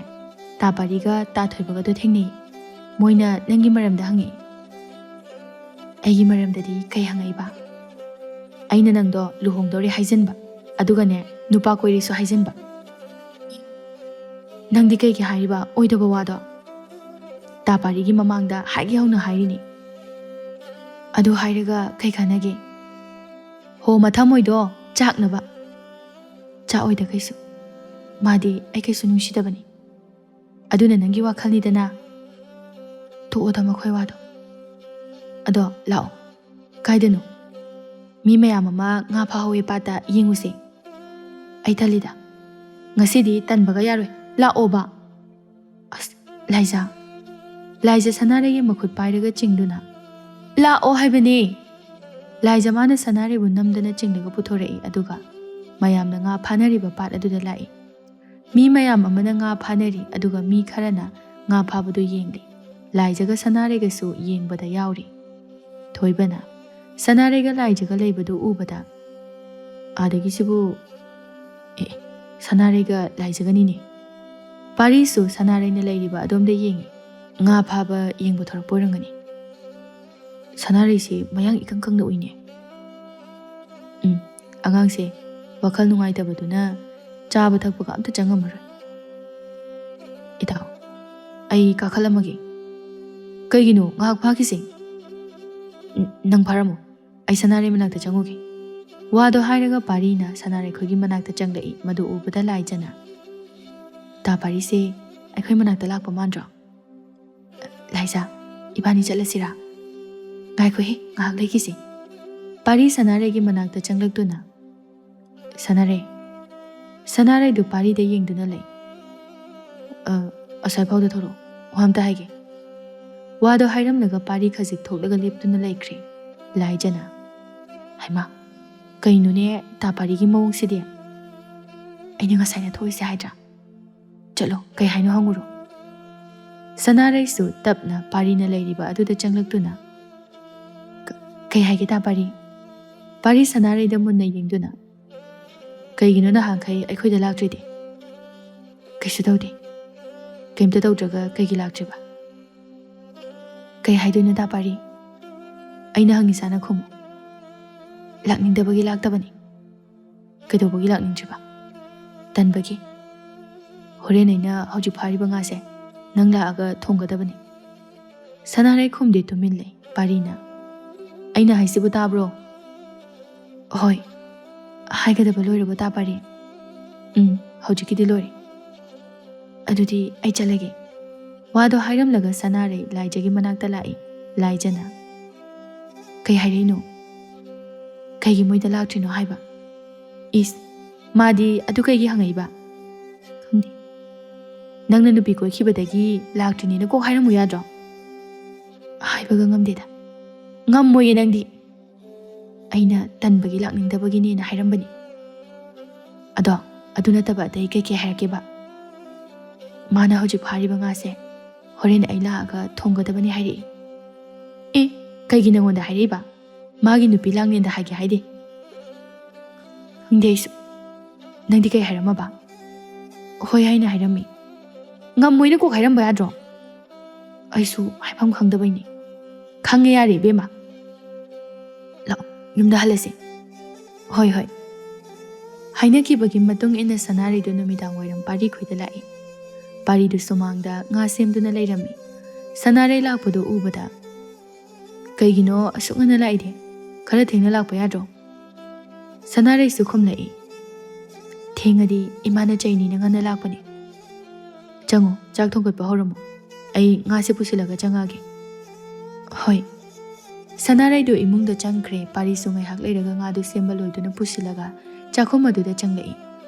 ꯇꯥ ꯄꯥꯔꯤꯒ ꯇꯥ ꯊꯣꯏꯕꯒꯗꯣ ꯊꯦꯡꯅꯩ꯫ ꯃꯣꯏꯅ ꯅꯪꯒꯤ ꯃꯔꯝꯗ ꯍꯪꯉꯛꯏ꯫" "ꯑꯩꯒꯤ ꯃꯔꯝꯗꯗꯤ ꯀꯩ ꯍꯪꯉꯛꯏꯕ?" "ꯑꯩꯅ ꯅꯪꯗꯣ ꯂꯨꯍꯣꯡꯗꯧꯔꯦ ꯍꯥꯏꯖꯟꯕ, ꯑꯗꯨꯒꯅꯦ, ꯅꯨꯄꯥ ꯀꯣꯏꯔꯦꯁꯨ ꯍꯥꯏꯖꯟꯕ꯫" "ꯅꯪꯗꯤ ꯀꯩꯒꯤ ꯍꯥꯏꯔꯤꯕ ꯑꯣꯏꯗꯕ ꯋꯥꯗꯣ?" "ꯇꯥ ꯄꯥꯔꯤꯒꯤ ꯃꯃꯥꯡꯗ ꯍꯥꯏꯒꯦ ꯍꯧꯅ ꯍꯥꯏꯔꯤꯅꯤ꯫" "ꯑꯗꯨ ꯍꯥꯏꯔꯒ ꯀꯩ ꯀꯥꯟꯅꯒꯦ?" "ꯍꯣ, ꯃꯊꯃꯣꯏꯗꯣ ꯆꯥꯛꯅꯕ꯫" "ꯆꯥꯛꯑꯣꯏꯗ ꯀꯩꯁꯨ꯫ ꯃꯥꯗꯤ ꯑꯩ ꯀꯩꯁꯨ ꯅꯨꯡꯁꯤꯗꯕꯅꯤ꯫ ꯑꯗꯨꯅ ꯅꯪꯒꯤ ꯋꯥꯈꯜꯅꯤꯗꯅ꯫ ꯇꯣꯛꯑꯣꯗ ꯃꯈꯣꯏ ꯋꯥꯗꯣ꯫ ꯑꯗꯣ ꯂꯥꯛꯑꯣ꯫" "ꯀꯥꯏꯗꯅꯣ?" "ꯃꯤ ꯃꯌꯥꯝ ꯑꯃ ꯉꯥ ꯐꯥꯍꯧꯋꯦ ꯄꯥꯠꯇ, ꯌꯦꯡꯉꯨꯁꯦ꯫" "ꯑꯩ ꯇꯜꯂꯤꯗ꯫ ꯉꯁꯤꯗꯤ ꯇꯟꯕꯒ ꯌꯥꯔꯣꯏ꯫ ꯂꯥꯛꯑꯣꯕ꯫" "ꯑꯁ, ꯂꯥꯏꯖꯥ꯫" ꯂꯥꯏꯖꯥ ꯁꯅꯥꯔꯩꯒꯤ ꯃꯈꯨꯠ ꯄꯥꯏꯔꯒ ꯆꯤꯡꯗꯨꯅ, "ꯂꯥꯛꯑꯣ ꯍꯥꯏꯕꯅꯦ!" ꯂꯥꯏꯖꯥ ꯃꯥꯅ ꯁꯅꯥꯔꯩꯕꯨ ꯅꯝꯗꯅ ꯆꯤꯡꯂꯒ ꯄꯨꯊꯣꯔꯛꯏ, ꯑꯗꯨꯒ ꯃꯌꯥꯝꯅ ꯉꯥ ꯐꯥꯅꯔꯤꯕ ꯄꯥꯠ ꯑꯗꯨꯗ ꯂꯥꯛꯏ꯫ ꯃꯤ ꯃꯌꯥꯝ ꯑꯃꯅ ꯉꯥ ꯐꯥꯅꯔꯤ, ꯑꯗꯨꯒ ꯃꯤ ꯈꯔꯅ ꯉꯥ ꯐꯥꯕꯗꯨ ꯌꯦꯡꯂꯤ꯫ ꯂꯥꯏꯖꯥꯒ ꯁꯅꯥꯔꯩꯒꯁꯨ ꯌꯦꯡꯕꯗ ꯌꯥꯎꯔꯤ꯫ ꯊꯣꯏꯕꯅ ꯁꯅꯥꯔꯩꯒ ꯂꯥꯏꯖꯥꯒ ꯂꯩꯕꯗꯨ ꯎꯕꯗ, "ꯑꯥꯗꯒꯤꯁꯤꯕꯨ, ꯑꯦ, ꯁꯅꯥꯔꯩꯒ ꯂꯥꯏꯖꯥꯒꯅꯤꯅꯦ꯫" ꯄꯥꯔꯤꯁꯨ ꯁꯅꯥꯔꯩꯅ ꯂꯩꯔꯤꯕ ꯑꯗꯣꯝꯗ ꯌꯦꯡꯉꯤ꯫ "ꯉꯥ ꯐꯥꯕ ꯌꯦꯡꯕ ꯊꯣꯔꯛꯄ ꯑꯣꯏꯔꯝꯒꯅꯤ꯫ ꯁꯅꯥꯔꯩꯁꯤ ꯃꯌꯥꯡ ꯏꯀꯪ ꯀꯪꯅ ꯎꯏꯅꯦ꯫" "ꯎꯝ, ꯑꯉꯥꯡꯁꯦ ꯋꯥꯈꯜ ꯅꯨꯡꯉꯥꯏꯇꯕꯗꯨꯅ ꯆꯥꯕ ꯊꯛꯄꯒ ꯑꯝꯇ ꯆꯪꯉꯝꯃꯔꯣꯏ꯫ ꯏꯇꯥꯎ, ꯑꯩ ꯀꯥꯈꯠꯂꯝꯃꯒꯦ꯫" "ꯀꯩꯒꯤꯅꯣ? ꯉꯥꯏꯍꯥꯛ ꯐꯥꯈꯤꯁꯦ꯫" "ꯎꯝ, ꯅꯪ ꯐꯥꯔꯝꯃꯣ꯫ ꯑꯩ ꯁꯅꯥꯔꯩ ꯃꯅꯥꯛꯇ ꯆꯪꯉꯨꯒꯦ꯫" ꯋꯥꯗꯣ ꯍꯥꯏꯔꯒ ꯄꯥꯔꯤꯅ ꯁꯅꯥꯔꯩꯈꯣꯏꯒꯤ ꯃꯅꯥꯛꯇ ꯆꯪꯂꯛꯏ꯫ ꯃꯗꯨ ꯎꯕꯗ ꯂꯥꯏꯖꯥꯅ, "ꯇꯥ ꯄꯥꯔꯤꯁꯦ ꯑꯩꯈꯣꯏ ꯃꯅꯥꯛꯇ ꯂꯥꯛꯄ ꯃꯥꯟꯗ꯭ꯔꯣ?" "ꯂꯥꯏꯖꯥ, ꯏꯕꯥꯅꯤ ꯆꯠꯂꯁꯤꯔꯥ?" "ꯉꯥꯏꯈꯣꯍꯦ, ꯉꯥꯏꯍꯥꯛ ꯂꯩꯈꯤꯁꯦ꯫" ꯄꯥꯔꯤ ꯁꯅꯥꯔꯩꯒꯤ ꯃꯅꯥꯛꯇ ꯆꯪꯂꯛꯇꯨꯅ, "ꯁꯅꯥꯔꯩ, ꯁꯅꯥꯔꯩꯗꯨ ꯄꯥꯔꯤꯗ ꯌꯦꯡꯗꯨꯅ ꯂꯩ꯫ "ꯑ, ꯑꯁ꯭ꯋꯥꯏꯐꯥꯎꯗ ꯊꯣꯛꯂꯛꯑꯣ, ꯋꯥ ꯑꯝꯇ ꯍꯥꯏꯒꯦ꯫" ꯋꯥꯗꯣ ꯍꯥꯏꯔꯝꯂꯒ ꯄꯥꯔꯤ ꯈꯖꯤꯛ ꯊꯣꯛꯂꯒ ꯂꯦꯞꯇꯨꯅ ꯂꯩꯈ꯭ꯔꯦ꯫ ꯂꯥꯏꯖꯅ, "ꯍꯩꯃꯥ, ꯀꯩꯅꯣꯅꯦ ꯇꯥ ꯄꯥꯔꯤꯒꯤ ꯃꯑꯣꯡꯁꯤꯗꯤ? ꯑꯩꯅ ꯉꯁꯥꯏꯅ ꯊꯣꯛꯏꯁꯦ ꯍꯥꯏꯗ꯭ꯔꯥ? ꯆꯠꯂꯣ, ꯀꯩ ꯍꯥꯏꯅꯣ ꯍꯪꯉꯨꯔꯣ꯫" ꯁꯅꯥꯔꯩꯁꯨ ꯇꯞꯅ ꯄꯥꯔꯤꯅ ꯂꯩꯔꯤꯕ ꯑꯗꯨꯗ ꯆꯪꯂꯛꯇꯨꯅ, "ꯀ-, ꯀꯩ ꯍꯥꯏꯒꯦ ꯇꯥ ꯄꯥꯔꯤ?" ꯄꯥꯔꯤ ꯁꯅꯥꯔꯩꯗ ꯃꯨꯟꯅ ꯌꯦꯡꯗꯨꯅ, "ꯀꯩꯒꯤꯅꯣ ꯅꯍꯥꯟꯈꯩ ꯑꯩꯈꯣꯏꯗ ꯂꯥꯛꯇ꯭ꯔꯤꯗꯤ?" "ꯀꯩꯁꯨ ꯇꯧꯗꯦ꯫ ꯀꯩꯝꯇ ꯇꯧꯗ꯭ꯔꯒ ꯀꯩꯒꯤ ꯂꯥꯛꯇ꯭ꯔꯤꯕ?" "ꯀꯩ ꯍꯥꯏꯗꯣꯏꯅꯣ ꯇꯥ ꯄꯥꯔꯤ? ꯑꯩꯅ ꯍꯪꯉꯤ ꯆꯥꯅ ꯈꯨꯝꯃꯨ꯫ ꯂꯥꯛꯅꯤꯡꯗꯕꯒꯤ ꯂꯥꯛꯇꯕꯅꯤ꯫" "ꯀꯩꯗꯧꯕꯒꯤ ꯂꯥꯛꯅꯤꯡꯗ꯭ꯔꯤꯕ?" "ꯇꯟꯕꯒꯤ꯫ ꯍꯣꯔꯦꯟ ꯑꯩꯅ ꯍꯧꯖꯤꯛ ꯐꯥꯔꯤꯕ ꯉꯥꯁꯦ ꯅꯪ ꯂꯥꯛꯑꯒ ꯊꯣꯡꯒꯗꯕꯅꯤ꯫" ꯁꯅꯥꯔꯩ ꯈꯨꯝꯗꯦ, ꯇꯨꯃꯤꯟ ꯂꯩ꯫ ꯄꯥꯔꯤꯅ, "ꯑꯩꯅ ꯍꯥꯏꯁꯤꯕꯨ ꯇꯥꯕ꯭ꯔꯣ?" "ꯍꯣꯏ꯫ ꯍꯥꯏꯒꯗꯕ ꯂꯣꯏꯔꯕꯣ ꯇꯥ ꯄꯥꯔꯤ?" "ꯎꯝ, ꯍꯧꯖꯤꯛꯀꯤꯗꯤ ꯂꯣꯏꯔꯦ꯫" "ꯑꯗꯨꯗꯤ ꯑꯩ ꯆꯠꯂꯒꯦ꯫" ꯋꯥꯗꯣ ꯍꯥꯏꯔꯝꯂꯒ ꯁꯅꯥꯔꯩ ꯂꯥꯏꯖꯒꯤ ꯃꯅꯥꯛꯇ ꯂꯥꯛꯏ꯫ ꯂꯥꯏꯖꯅ, "ꯀꯩ ꯍꯥꯏꯔꯛꯏꯅꯣ? ꯀꯩꯒꯤ ꯃꯣꯏꯗ ꯂꯥꯛꯇ꯭ꯔꯤꯅꯣ ꯍꯥꯏꯕ?" "ꯏꯁ, ꯃꯥꯗꯤ ꯑꯗꯨ ꯀꯩꯒꯤ ꯍꯪꯉꯛꯏꯕ?" "ꯈꯪꯗꯦ꯫ ꯅꯪꯅ ꯅꯨꯄꯤ ꯀꯣꯏꯈꯤꯕꯗꯒꯤ ꯂꯥꯛꯇ꯭ꯔꯤꯅꯦꯅ ꯀꯣꯛ ꯍꯥꯏꯔꯝꯃꯨ ꯌꯥꯗ꯭ꯔꯣ?" "ꯍꯥꯏꯕꯒ ꯉꯝꯗꯦꯗ꯫" "ꯉꯝꯃꯣꯏꯌꯦ ꯅꯪꯗꯤ꯫" "ꯑꯩꯅ ꯇꯟꯕꯒꯤ ꯂꯥꯛꯅꯤꯡꯗꯕꯒꯤꯅꯦꯅ ꯍꯥꯏꯔꯝꯕꯅꯤ꯫ ꯑꯗꯣ ꯑꯗꯨ ꯅꯠꯇꯕ ꯑꯇꯩ ꯀꯩꯀꯩ ꯍꯥꯏꯔꯛꯀꯦꯕ?" "ꯃꯥꯅ ꯍꯧꯖꯤꯛ ꯐꯥꯔꯤꯕ ꯉꯥꯁꯦ ꯍꯣꯔꯦꯟ ꯑꯩ ꯂꯥꯛꯑꯒ ꯊꯣꯡꯒꯗꯕꯅꯤ ꯍꯥꯏꯔꯛꯏ꯫" "ꯑꯦ, ꯀꯩꯒꯤ ꯅꯪꯉꯣꯟꯗ ꯍꯥꯏꯔꯛꯏꯕ? ꯃꯥꯒꯤ ꯅꯨꯄꯤ ꯂꯥꯡꯅꯦꯟꯗ ꯍꯥꯏꯒꯦ ꯍꯥꯏꯗꯦ?" "ꯈꯪꯗꯦ ꯑꯩꯁꯨ꯫ ꯅꯪꯗꯤ ꯀꯩ ꯍꯥꯏꯔꯝꯃꯕ?" "ꯍꯣꯏ ꯍꯥꯏꯅ ꯍꯥꯏꯔꯝꯃꯤ꯫" "ꯉꯝꯃꯣꯏꯅ ꯀꯣꯛ ꯍꯥꯏꯔꯝꯕ ꯌꯥꯗ꯭ꯔꯣ?" "ꯑꯩꯁꯨ ꯍꯥꯏꯐꯝ ꯈꯪꯗꯕꯩꯅꯤ꯫" "ꯈꯪꯉꯦ, ꯌꯥꯔꯦ ꯏꯕꯦꯝꯃ꯫ ꯂꯥꯛꯑꯣ, ꯌꯨꯝꯗ ꯍꯜꯂꯁꯤ꯫" "ꯍꯣꯏ, ꯍꯣꯏ꯫" ꯍꯥꯏꯅꯈꯤꯕꯒꯤ ꯃꯇꯨꯡ ꯏꯟꯅ ꯁꯅꯥꯔꯩꯗꯨ ꯅꯨꯃꯤꯗꯥꯡ ꯋꯥꯏꯔꯝ ꯄꯥꯔꯤ ꯈꯣꯏꯗ ꯂꯥꯛꯏ꯫ ꯄꯥꯔꯤꯗꯨ ꯁꯨꯃꯥꯡꯗ ꯉꯥ ꯁꯦꯝꯗꯨꯅ ꯂꯩꯔꯝꯃꯤ꯫ ꯁꯅꯥꯔꯩ ꯂꯥꯛꯄꯗꯨ ꯎꯕꯗ, "ꯀꯩꯒꯤꯅꯣ ꯑꯁꯨꯛ ꯉꯟꯅ ꯂꯥꯛꯏꯗꯤ? ꯈꯔ ꯊꯦꯡꯅ ꯂꯥꯛꯄ ꯌꯥꯗ꯭ꯔꯣ?" ꯁꯅꯥꯔꯩꯁꯨ ꯈꯨꯝꯂꯛꯏ, "ꯊꯦꯡꯉꯗꯤ ꯏꯃꯥꯅ ꯆꯩꯅꯤꯅ ꯉꯟꯅ ꯂꯥꯛꯄꯅꯤ꯫ ꯆꯪꯉꯣ, ꯆꯥꯛ ꯊꯣꯡꯒꯠꯄ ꯍꯧꯔꯝꯃꯣ꯫ ꯑꯩ ꯉꯥꯁꯦ ꯄꯨꯁꯤꯜꯂꯒ ꯆꯪꯉꯛꯑꯒꯦ꯫" "ꯍꯣꯏ꯫" ꯁꯅꯥꯔꯩꯗꯨ ꯏꯃꯨꯡꯗ ꯆꯪꯈ꯭ꯔꯦ꯫ ꯄꯥꯔꯤꯁꯨ ꯉꯥꯏꯍꯥꯛ ꯂꯩꯔꯒ ꯉꯥꯗꯨ ꯁꯦꯝꯕ ꯂꯣꯏꯗꯨꯅ ꯄꯨꯁꯤꯜꯂꯒ ꯆꯥꯛꯈꯨꯝ ꯑꯗꯨꯗ ꯆꯪꯂꯛꯏ꯫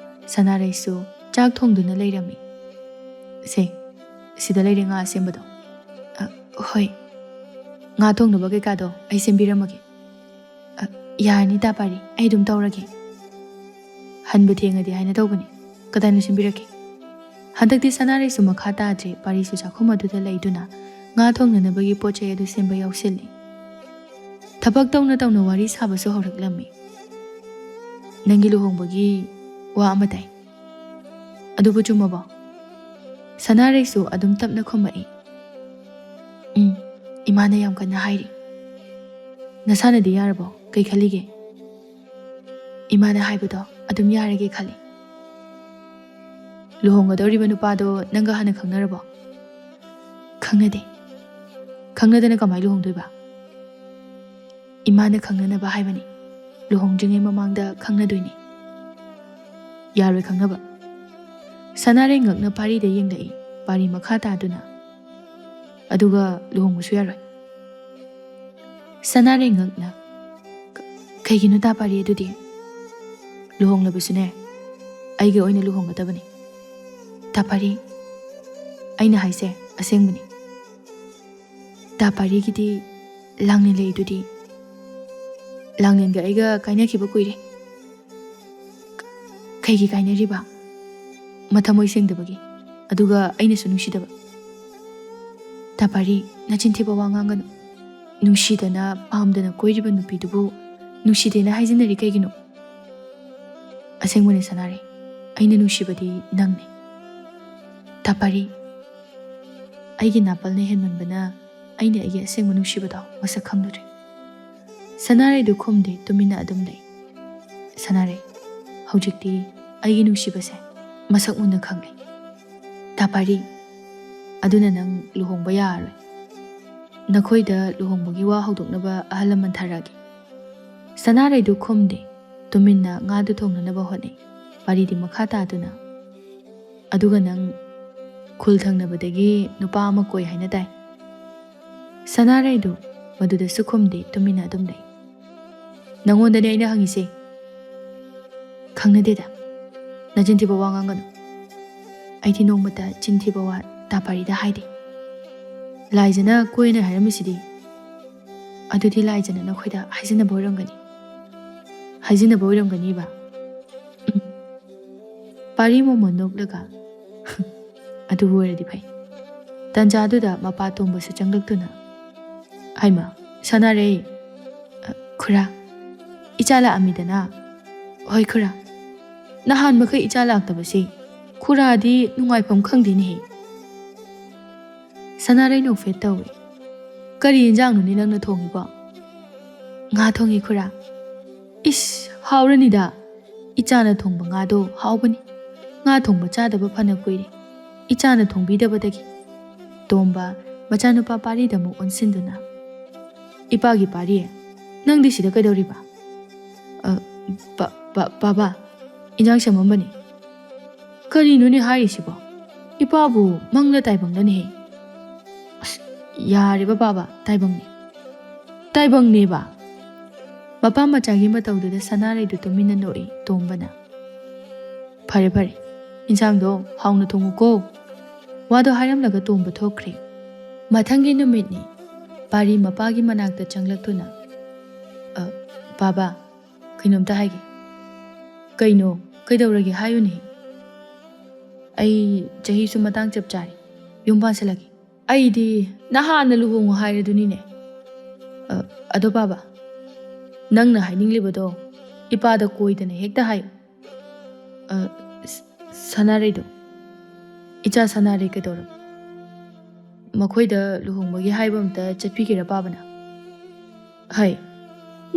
ꯁꯅꯥꯔꯩꯁꯨ ꯆꯥꯛ ꯊꯣꯡꯗꯨꯅ ꯂꯩꯔꯝꯃꯤ꯫ "ꯁꯦ, ꯁꯤꯗ ꯂꯩꯔꯦ ꯉꯥ ꯑꯁꯦꯝꯕꯗꯣ꯫ ꯑ, ꯍꯣꯏ꯫ ꯉꯥ ꯊꯣꯡꯅꯕ ꯀꯩꯀꯥꯗꯣ ꯑꯩ ꯁꯦꯝꯕꯤꯔꯝꯃꯒꯦ꯫" "ꯑ, ꯌꯥꯔꯅꯤ ꯇꯥ ꯄꯥꯔꯤ, ꯑꯩ ꯑꯗꯨꯝ ꯇꯧꯔꯒꯦ꯫ ꯍꯟꯕ ꯊꯦꯡꯉꯗꯤ ꯍꯥꯏꯅ ꯇꯧꯕꯅꯤ, ꯀꯗꯥꯏꯅꯣ ꯁꯦꯝꯕꯤꯔꯛꯀꯦ꯫" ꯍꯟꯗꯛꯇꯤ ꯁꯅꯥꯔꯩꯁꯨ ꯃꯈꯥ ꯇꯥꯗ꯭ꯔꯦ, ꯄꯥꯔꯤꯁꯨ ꯆꯥꯛꯈꯨꯝ ꯑꯗꯨꯗ ꯂꯩꯗꯨꯅ ꯉꯥ ꯊꯣꯡꯅꯅꯕꯒꯤ ꯄꯣꯠ ꯆꯩ ꯑꯗꯨ ꯁꯦꯝꯕ ꯌꯥꯎꯁꯤꯜꯂꯤ꯫ ꯊꯕꯛ ꯇꯧꯅ ꯇꯧꯅ ꯋꯥꯔꯤ ꯁꯥꯕꯁꯨ ꯍꯧꯔꯛꯂꯝꯃꯤ꯫ "ꯅꯪꯒꯤ ꯂꯨꯍꯣꯡꯕꯒꯤ ꯋꯥ ꯑꯃ ꯇꯥꯏ꯫ ꯑꯗꯨꯕꯨ ꯆꯨꯝꯃꯕꯣ?" ꯁꯅꯥꯔꯩꯁꯨ ꯑꯗꯨꯝ ꯇꯞꯅ ꯈꯨꯝꯃꯛꯏ꯫ "ꯎꯝ, ꯏꯃꯥꯅ ꯌꯥꯝ ꯀꯟꯅ ꯍꯥꯏꯔꯤ꯫" "ꯅꯁꯥꯅꯗꯤ ꯌꯥꯔꯕꯣ? ꯀꯩ ꯈꯜꯂꯤꯒꯦ?" "ꯏꯃꯥꯅ ꯍꯥꯏꯕꯗꯣ ꯑꯗꯨꯝ ꯌꯥꯔꯒꯦ ꯈꯜꯂꯤ꯫" "ꯂꯨꯍꯣꯡꯒꯗꯧꯔꯤꯕ ꯅꯨꯄꯥꯗꯣ ꯅꯪꯒ ꯍꯥꯟꯅ ꯈꯪꯅꯔꯕꯣ?" "ꯈꯪꯅꯗꯦ꯫" "ꯈꯪꯅꯗꯅ ꯀꯃꯥꯏ ꯂꯨꯍꯣꯡꯗꯣꯏꯕ?" "ꯏꯃꯥꯅ ꯈꯪꯅꯅꯕ ꯍꯥꯏꯕꯅꯤ꯫ ꯂꯨꯍꯣꯡꯗ꯭ꯔꯤꯉꯩ ꯃꯃꯥꯡꯗ ꯈꯪꯅꯗꯣꯏꯅꯤ꯫" "ꯌꯥꯔꯣꯏ ꯈꯪꯅꯕ꯫" ꯁꯅꯥꯔꯩ ꯉꯛꯅ ꯄꯥꯔꯤꯗ ꯌꯦꯡꯂꯛꯏ꯫ ꯄꯥꯔꯤ ꯃꯈꯥ ꯇꯥꯗꯨꯅ, "ꯑꯗꯨꯒ ꯂꯨꯍꯣꯡꯕꯁꯨ ꯌꯥꯔꯣꯏ꯫" ꯁꯅꯥꯔꯩ ꯉꯛꯅ, "ꯀ-, ꯀꯩꯒꯤꯅꯣ ꯇꯥ ꯄꯥꯔꯤ ꯑꯗꯨꯗꯤ?" "ꯂꯨꯍꯣꯡꯂꯕꯁꯨꯅꯦ, ꯑꯩꯒ ꯑꯣꯏꯅ ꯂꯨꯍꯣꯡꯒꯗꯕꯅꯤ ꯇꯥ ꯄꯥꯔꯤ꯫ ꯑꯩꯅ ꯍꯥꯏꯁꯦ ꯑꯁꯦꯡꯕꯅꯤ꯫ ꯇꯥ ꯄꯥꯔꯤꯒꯤꯗꯤ ꯂꯥꯡꯂꯦꯟ ꯂꯩꯗꯨꯗꯤ꯫ ꯂꯥꯡꯂꯦꯟꯒ ꯑꯩꯒ ꯀꯥꯏꯅꯈꯤꯕ ꯀꯨꯏꯔꯦ꯫" "ꯀ-, ꯀꯩꯒꯤ ꯀꯥꯏꯅꯔꯤꯕ?" "ꯃꯊꯃꯣꯏ ꯁꯦꯡꯗꯕꯒꯤ, ꯑꯗꯨꯒ ꯑꯩꯅꯁꯨ ꯅꯨꯡꯁꯤꯗꯕ꯫" "ꯇꯥ ꯄꯥꯔꯤ, ꯅꯆꯤꯟ ꯊꯤꯕ ꯋꯥ ꯉꯥꯡꯒꯅꯨ꯫ ꯅꯨꯡꯁꯤꯗꯅ ꯄꯥꯝꯗꯅ ꯀꯣꯏꯔꯤꯕ ꯅꯨꯄꯤꯗꯨꯕꯨ ꯅꯨꯡꯁꯤꯗꯦꯅ ꯍꯥꯏꯖꯤꯟꯅꯔꯤ ꯀꯩꯒꯤꯅꯣ?" "ꯑꯁꯦꯡꯕꯅꯦ ꯁꯅꯥꯔꯩ, ꯑꯩꯅ ꯅꯨꯡꯁꯤꯕꯗꯤ ꯅꯪꯅꯦ꯫ ꯇꯥ ꯄꯥꯔꯤ, ꯑꯩꯒꯤ ꯅꯥꯄꯜꯅ ꯍꯦꯟꯃꯟꯕꯅ ꯑꯩꯅ ꯑꯩꯒꯤ ꯑꯁꯦꯡꯕ ꯅꯨꯡꯁꯤꯕꯗꯣ ꯃꯁꯛ ꯈꯪꯂꯨꯔꯦ꯫" ꯁꯅꯥꯔꯩꯗꯨ ꯈꯨꯝꯗꯦ, ꯇꯨꯃꯤꯟꯅ ꯑꯗꯨꯝ ꯂꯩ꯫ "ꯁꯅꯥꯔꯩ, ꯍꯧꯖꯤꯛꯇꯤ ꯑꯩꯒꯤ ꯅꯨꯡꯁꯤꯕꯁꯦ ꯃꯁꯛ ꯃꯨꯟꯅ ꯈꯪꯂꯦ ꯇꯥ ꯄꯥꯔꯤ꯫ ꯑꯗꯨꯅ ꯅꯪ ꯂꯨꯍꯣꯡꯕ ꯌꯥꯔꯔꯣꯏ꯫ ꯅꯈꯣꯏꯗ ꯂꯨꯍꯣꯡꯕꯒꯤ ꯋꯥ ꯍꯧꯗꯣꯛꯅꯕ ꯑꯍꯜ ꯂꯃꯟ ꯊꯥꯔꯛꯑꯒꯦ꯫" ꯁꯅꯥꯔꯩꯗꯨ ꯈꯨꯝꯗꯦ, ꯇꯨꯃꯤꯟꯅ ꯉꯥꯗꯨ ꯊꯣꯡꯅꯅꯕ ꯍꯣꯠꯅꯩ꯫ ꯄꯥꯔꯤꯗꯤ ꯃꯈꯥ ꯇꯥꯗꯨꯅ, "ꯑꯗꯨꯒ ꯅꯪ ꯈꯨꯜ ꯊꯪꯅꯕꯗꯒꯤ ꯅꯨꯄꯥ ꯑꯃ ꯀꯣꯏ ꯍꯥꯏꯅ ꯇꯥꯏ꯫" ꯁꯅꯥꯔꯩꯗꯨ ꯃꯗꯨꯗꯁꯨ ꯈꯨꯝꯗꯦ, ꯇꯨꯃꯤꯟꯅ ꯑꯗꯨꯝ ꯂꯩ꯫ "ꯅꯪꯉꯣꯟꯗꯅꯦ ꯑꯩꯅ ꯍꯪꯉꯤꯁꯦ꯫" "ꯈꯪꯅꯗꯦꯗ꯫" ꯅꯆꯤꯟ ꯊꯤꯕ ꯋꯥ ꯉꯥꯡꯒꯅꯨ꯫ ꯑꯩꯗꯤ ꯅꯣꯡꯃꯇ ꯆꯤꯟ ꯊꯤꯕ ꯋꯥ ꯇꯥ ꯄꯥꯔꯤꯗ ꯍꯥꯏꯗꯦ꯫ ꯂꯥꯏꯖꯅ ꯀꯣꯏꯅ ꯍꯥꯏꯔꯝꯃꯤꯁꯤꯗꯤ꯫ ꯑꯗꯨꯗꯤ ꯂꯥꯏꯖꯅ ꯅꯈꯣꯏꯗ ꯍꯥꯏꯖꯤꯟꯅꯕ ꯑꯣꯏꯔꯝꯒꯅꯤ꯫ ꯍꯥꯏꯖꯤꯟꯅꯕ ꯑꯣꯏꯔꯝꯒꯅꯤꯕ꯫ ꯎꯝ꯫ ꯄꯥꯔꯤ ꯃꯣꯃꯣꯟ ꯅꯣꯛꯂꯒ, "ꯑꯗꯨꯕꯨ ꯑꯣꯏꯔꯗꯤ ꯐꯩ꯫" ꯇꯟꯖꯥꯗꯨꯗ ꯃꯄꯥ ꯇꯣꯝꯕꯁꯨ ꯆꯪꯂꯛꯇꯨꯅ, "ꯍꯩꯃ, ꯁꯅꯥꯔꯩ, ꯑ, ꯈꯨꯔꯥ, ꯏꯆꯥ ꯂꯥꯛꯑꯝꯃꯤꯗꯅ?" "ꯍꯣꯏ ꯈꯨꯔꯥ, ꯅꯍꯥꯟ ꯃꯈꯩ ꯏꯆꯥ ꯂꯥꯛꯇꯕꯁꯦ ꯈꯨꯔꯥꯗꯤ ꯅꯨꯡꯉꯥꯏꯐꯝ ꯈꯪꯗꯦꯅꯦꯍꯦ꯫" ꯁꯅꯥꯔꯩ ꯅꯣꯛꯐꯦꯠ ꯇꯧꯏ꯫ "ꯀꯔꯤ ꯏꯟꯖꯥꯡꯅꯣꯅꯦ ꯅꯪꯅ ꯊꯣꯡꯉꯤꯕꯣ?" "ꯉꯥ ꯊꯣꯡꯉꯤ ꯈꯨꯔꯥ꯫" "ꯏꯁ, ꯍꯥꯎꯔꯅꯤꯗ꯫ ꯏꯆꯥꯅ ꯊꯣꯡꯕ ꯉꯥꯗꯣ ꯍꯥꯎꯕꯅꯤ꯫ ꯉꯥ ꯊꯣꯡꯕ ꯆꯥꯗꯕ ꯐꯅ ꯀꯨꯏꯔꯦ, ꯏꯆꯥꯅ ꯊꯣꯡꯕꯤꯗꯕꯗꯒꯤ꯫" ꯇꯣꯝꯕ ꯃꯆꯥꯅꯨꯄꯥ ꯄꯥꯔꯤꯗ ꯑꯃꯨꯛ ꯑꯣꯟꯁꯤꯟꯗꯨꯅ, "ꯏꯄꯥꯒꯤ ꯄꯥꯔꯤ, ꯅꯪꯗꯤ ꯁꯤꯗ ꯀꯩꯗꯧꯔꯤꯕ?" "ꯑ, ꯄꯥ-, ꯄꯥ-, ꯄꯥꯕ, ꯏꯟꯖꯥꯡ ꯁꯦꯝꯃꯝꯕꯅꯤ꯫" "ꯀꯔꯤꯅꯣꯅꯦ ꯍꯥꯏꯔꯤꯁꯤꯕꯣ? ꯏꯄꯥꯕꯨ ꯃꯪꯂ ꯇꯥꯏꯕꯪꯂꯅꯦꯍꯦ?" "ꯑꯁ, ꯌꯥꯔꯦꯕ ꯄꯥꯕ, ꯇꯥꯏꯕꯪꯅꯦ꯫ ꯇꯥꯏꯕꯪꯅꯦꯕ꯫" ꯃꯄꯥ ꯃꯆꯥꯒꯤ ꯃꯇꯧꯗꯨꯗ ꯁꯅꯥꯔꯩꯗꯨ ꯇꯨꯃꯤꯟꯅ ꯅꯣꯛꯏ ꯇꯣꯝꯕꯅ꯫ "ꯐꯔꯦ, ꯐꯔꯦ, ꯏꯟꯁꯥꯡꯗꯣ ꯍꯥꯎꯅ ꯊꯣꯡꯉꯨꯀꯣ꯫" ꯋꯥꯗꯣ ꯍꯥꯏꯔꯝꯂꯒ ꯇꯣꯝꯕ ꯊꯣꯛꯈ꯭ꯔꯦ꯫ ꯃꯊꯪꯒꯤ ꯅꯨꯃꯤꯠꯅꯤ꯫ ꯄꯥꯔꯤ ꯃꯄꯥꯒꯤ ꯃꯅꯥꯛꯇ ꯆꯪꯂꯛꯇꯨꯅ, "ꯑ, ꯄꯥꯕ, ꯀꯩꯅꯣꯝꯇ ꯍꯥꯏꯒꯦ꯫" "ꯀꯩꯅꯣ? ꯀꯩꯗꯧꯔꯒꯦ? ꯍꯥꯏꯌꯨꯅꯦ꯫" "ꯑꯩ ꯆꯍꯤꯁꯨ ꯃꯇꯥꯡ ꯆꯞ ꯆꯥꯔꯦ, ꯌꯨꯝ ꯄꯥꯟꯁꯤꯜꯂꯒꯦ꯫" "ꯑꯩꯗꯤ ꯅꯍꯥꯟꯅ ꯂꯨꯍꯣꯡꯉꯣ ꯍꯥꯏꯔꯗꯨꯅꯤꯅꯦ꯫" "ꯑ, ꯑꯗꯣ ꯄꯥꯕ, ꯅꯪꯅ ꯍꯥꯏꯅꯤꯡꯂꯤꯕꯗꯣ ꯏꯄꯥꯗ ꯀꯣꯏꯗꯅ ꯍꯦꯛꯇ ꯍꯥꯏꯌꯨ꯫" "ꯑ, ꯁ-, ꯁꯅꯥꯔꯩꯗꯣ, ꯏꯆꯥ ꯁꯅꯥꯔꯩ ꯀꯩꯗꯧꯔꯕ? ꯃꯈꯣꯏꯗ ꯂꯨꯍꯣꯡꯕꯒꯤ ꯍꯥꯏꯕ ꯑꯝꯇ ꯆꯠꯄꯤꯒꯦꯔꯥ ꯄꯥꯕꯅ?" "ꯍꯩ,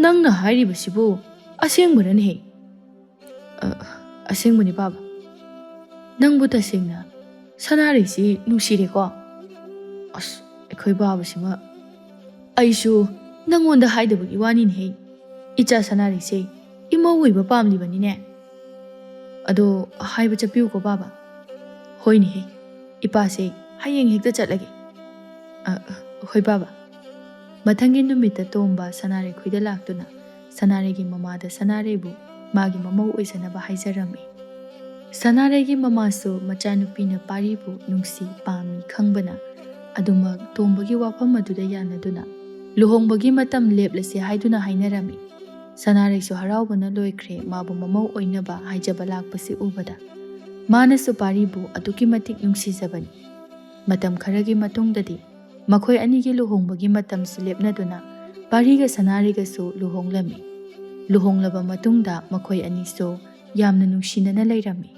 ꯅꯪꯅ ꯍꯥꯏꯔꯤꯕꯁꯤꯕꯨ ꯑꯁꯦꯡꯕꯔꯅꯦꯍꯦ?" "ꯑ, ꯑꯁꯦꯡꯕꯅꯤ ꯄꯥꯕ꯫ ꯅꯪꯕꯨ ꯇꯁꯦꯡꯅ ꯁꯅꯥꯔꯩꯁꯤ ꯅꯨꯡꯁꯤꯔꯦꯀꯣ?" "ꯑꯁ, ꯑꯩꯈꯣꯏ ꯄꯥꯕꯁꯤꯃ꯫ ꯑꯩꯁꯨ ꯅꯪꯉꯣꯟꯗ ꯍꯥꯏꯗꯕꯒꯤ ꯋꯥꯅꯤꯅꯦꯍꯦ꯫ ꯏꯆꯥ ꯁꯅꯥꯔꯩꯁꯦ ꯏꯃꯧ ꯑꯣꯏꯕ ꯄꯥꯝꯂꯤꯕꯅꯤꯅꯦ꯫ ꯑꯗꯣ ꯍꯥꯏꯕ ꯆꯠꯄꯤꯌꯨꯀꯣ ꯄꯥꯕ꯫" "ꯍꯣꯏꯅꯦꯍꯦ, ꯏꯄꯥꯁꯦ ꯍꯌꯦꯡ ꯍꯦꯛꯇ ꯆꯠꯂꯒꯦ꯫" "ꯑ, ꯍꯣꯏ ꯄꯥꯕ꯫" ꯃꯊꯪꯒꯤ ꯅꯨꯃꯤꯠꯇ ꯇꯣꯝꯕ ꯁꯅꯥꯔꯩ ꯈꯣꯏꯗ ꯂꯥꯛꯇꯨꯅ ꯁꯅꯥꯔꯩꯒꯤ ꯃꯃꯥꯗ ꯁꯅꯥꯔꯩꯕꯨ ꯃꯥꯒꯤ ꯃꯃꯧ ꯑꯣꯏꯖꯅꯕ ꯍꯥꯏꯖꯔꯝꯃꯤ꯫ ꯁꯅꯥꯔꯩꯒꯤ ꯃꯃꯥꯁꯨ ꯃꯆꯥꯅꯨꯄꯤꯅ ꯄꯥꯔꯤꯕꯨ ꯅꯨꯡꯁꯤ ꯄꯥꯝꯃꯤ ꯈꯪꯕꯅ, ꯑꯗꯨꯃꯛ ꯇꯣꯝꯕꯒꯤ ꯋꯥꯐꯝ ꯑꯗꯨꯗ ꯌꯥꯅꯗꯨꯅ ꯂꯨꯍꯣꯡꯕꯒꯤ ꯃꯇꯝ ꯂꯦꯞꯂꯁꯦ ꯍꯥꯏꯗꯨꯅ ꯍꯥꯏꯅꯔꯝꯃꯤ꯫ ꯁꯅꯥꯔꯩꯁꯨ ꯍꯔꯥꯎꯕꯅ ꯂꯣꯏꯈ꯭ꯔꯦ, ꯃꯥꯕꯨ ꯃꯃꯧ ꯑꯣꯏꯅꯕ ꯍꯥꯏꯖꯕ ꯂꯥꯛꯄꯁꯤ ꯎꯕꯗ꯫ ꯃꯥꯅꯁꯨ ꯄꯥꯔꯤꯕꯨ ꯑꯗꯨꯛꯀꯤ ꯃꯇꯤꯛ ꯅꯨꯡꯁꯤꯖꯕꯅꯤ꯫ ꯃꯇꯝ ꯈꯔꯒꯤ ꯃꯇꯨꯡꯗꯗꯤ ꯃꯈꯣꯏ ꯑꯅꯤꯒꯤ ꯂꯨꯍꯣꯡꯕꯒꯤ ꯃꯇꯝꯁꯨ ꯂꯦꯞꯅꯗꯨꯅ ꯄꯥꯔꯤꯒ ꯁꯅꯥꯔꯩꯒꯁꯨ ꯂꯨꯍꯣꯡꯂꯝꯃꯤ꯫ ꯂꯨꯍꯣꯡꯂꯕ ꯃꯇꯨꯡꯗ ꯃꯈꯣꯏ ꯑꯅꯤꯁꯨ ꯌꯥꯝꯅ ꯅꯨꯡꯁꯤꯅꯅ ꯂꯩꯔꯝꯃꯤ꯫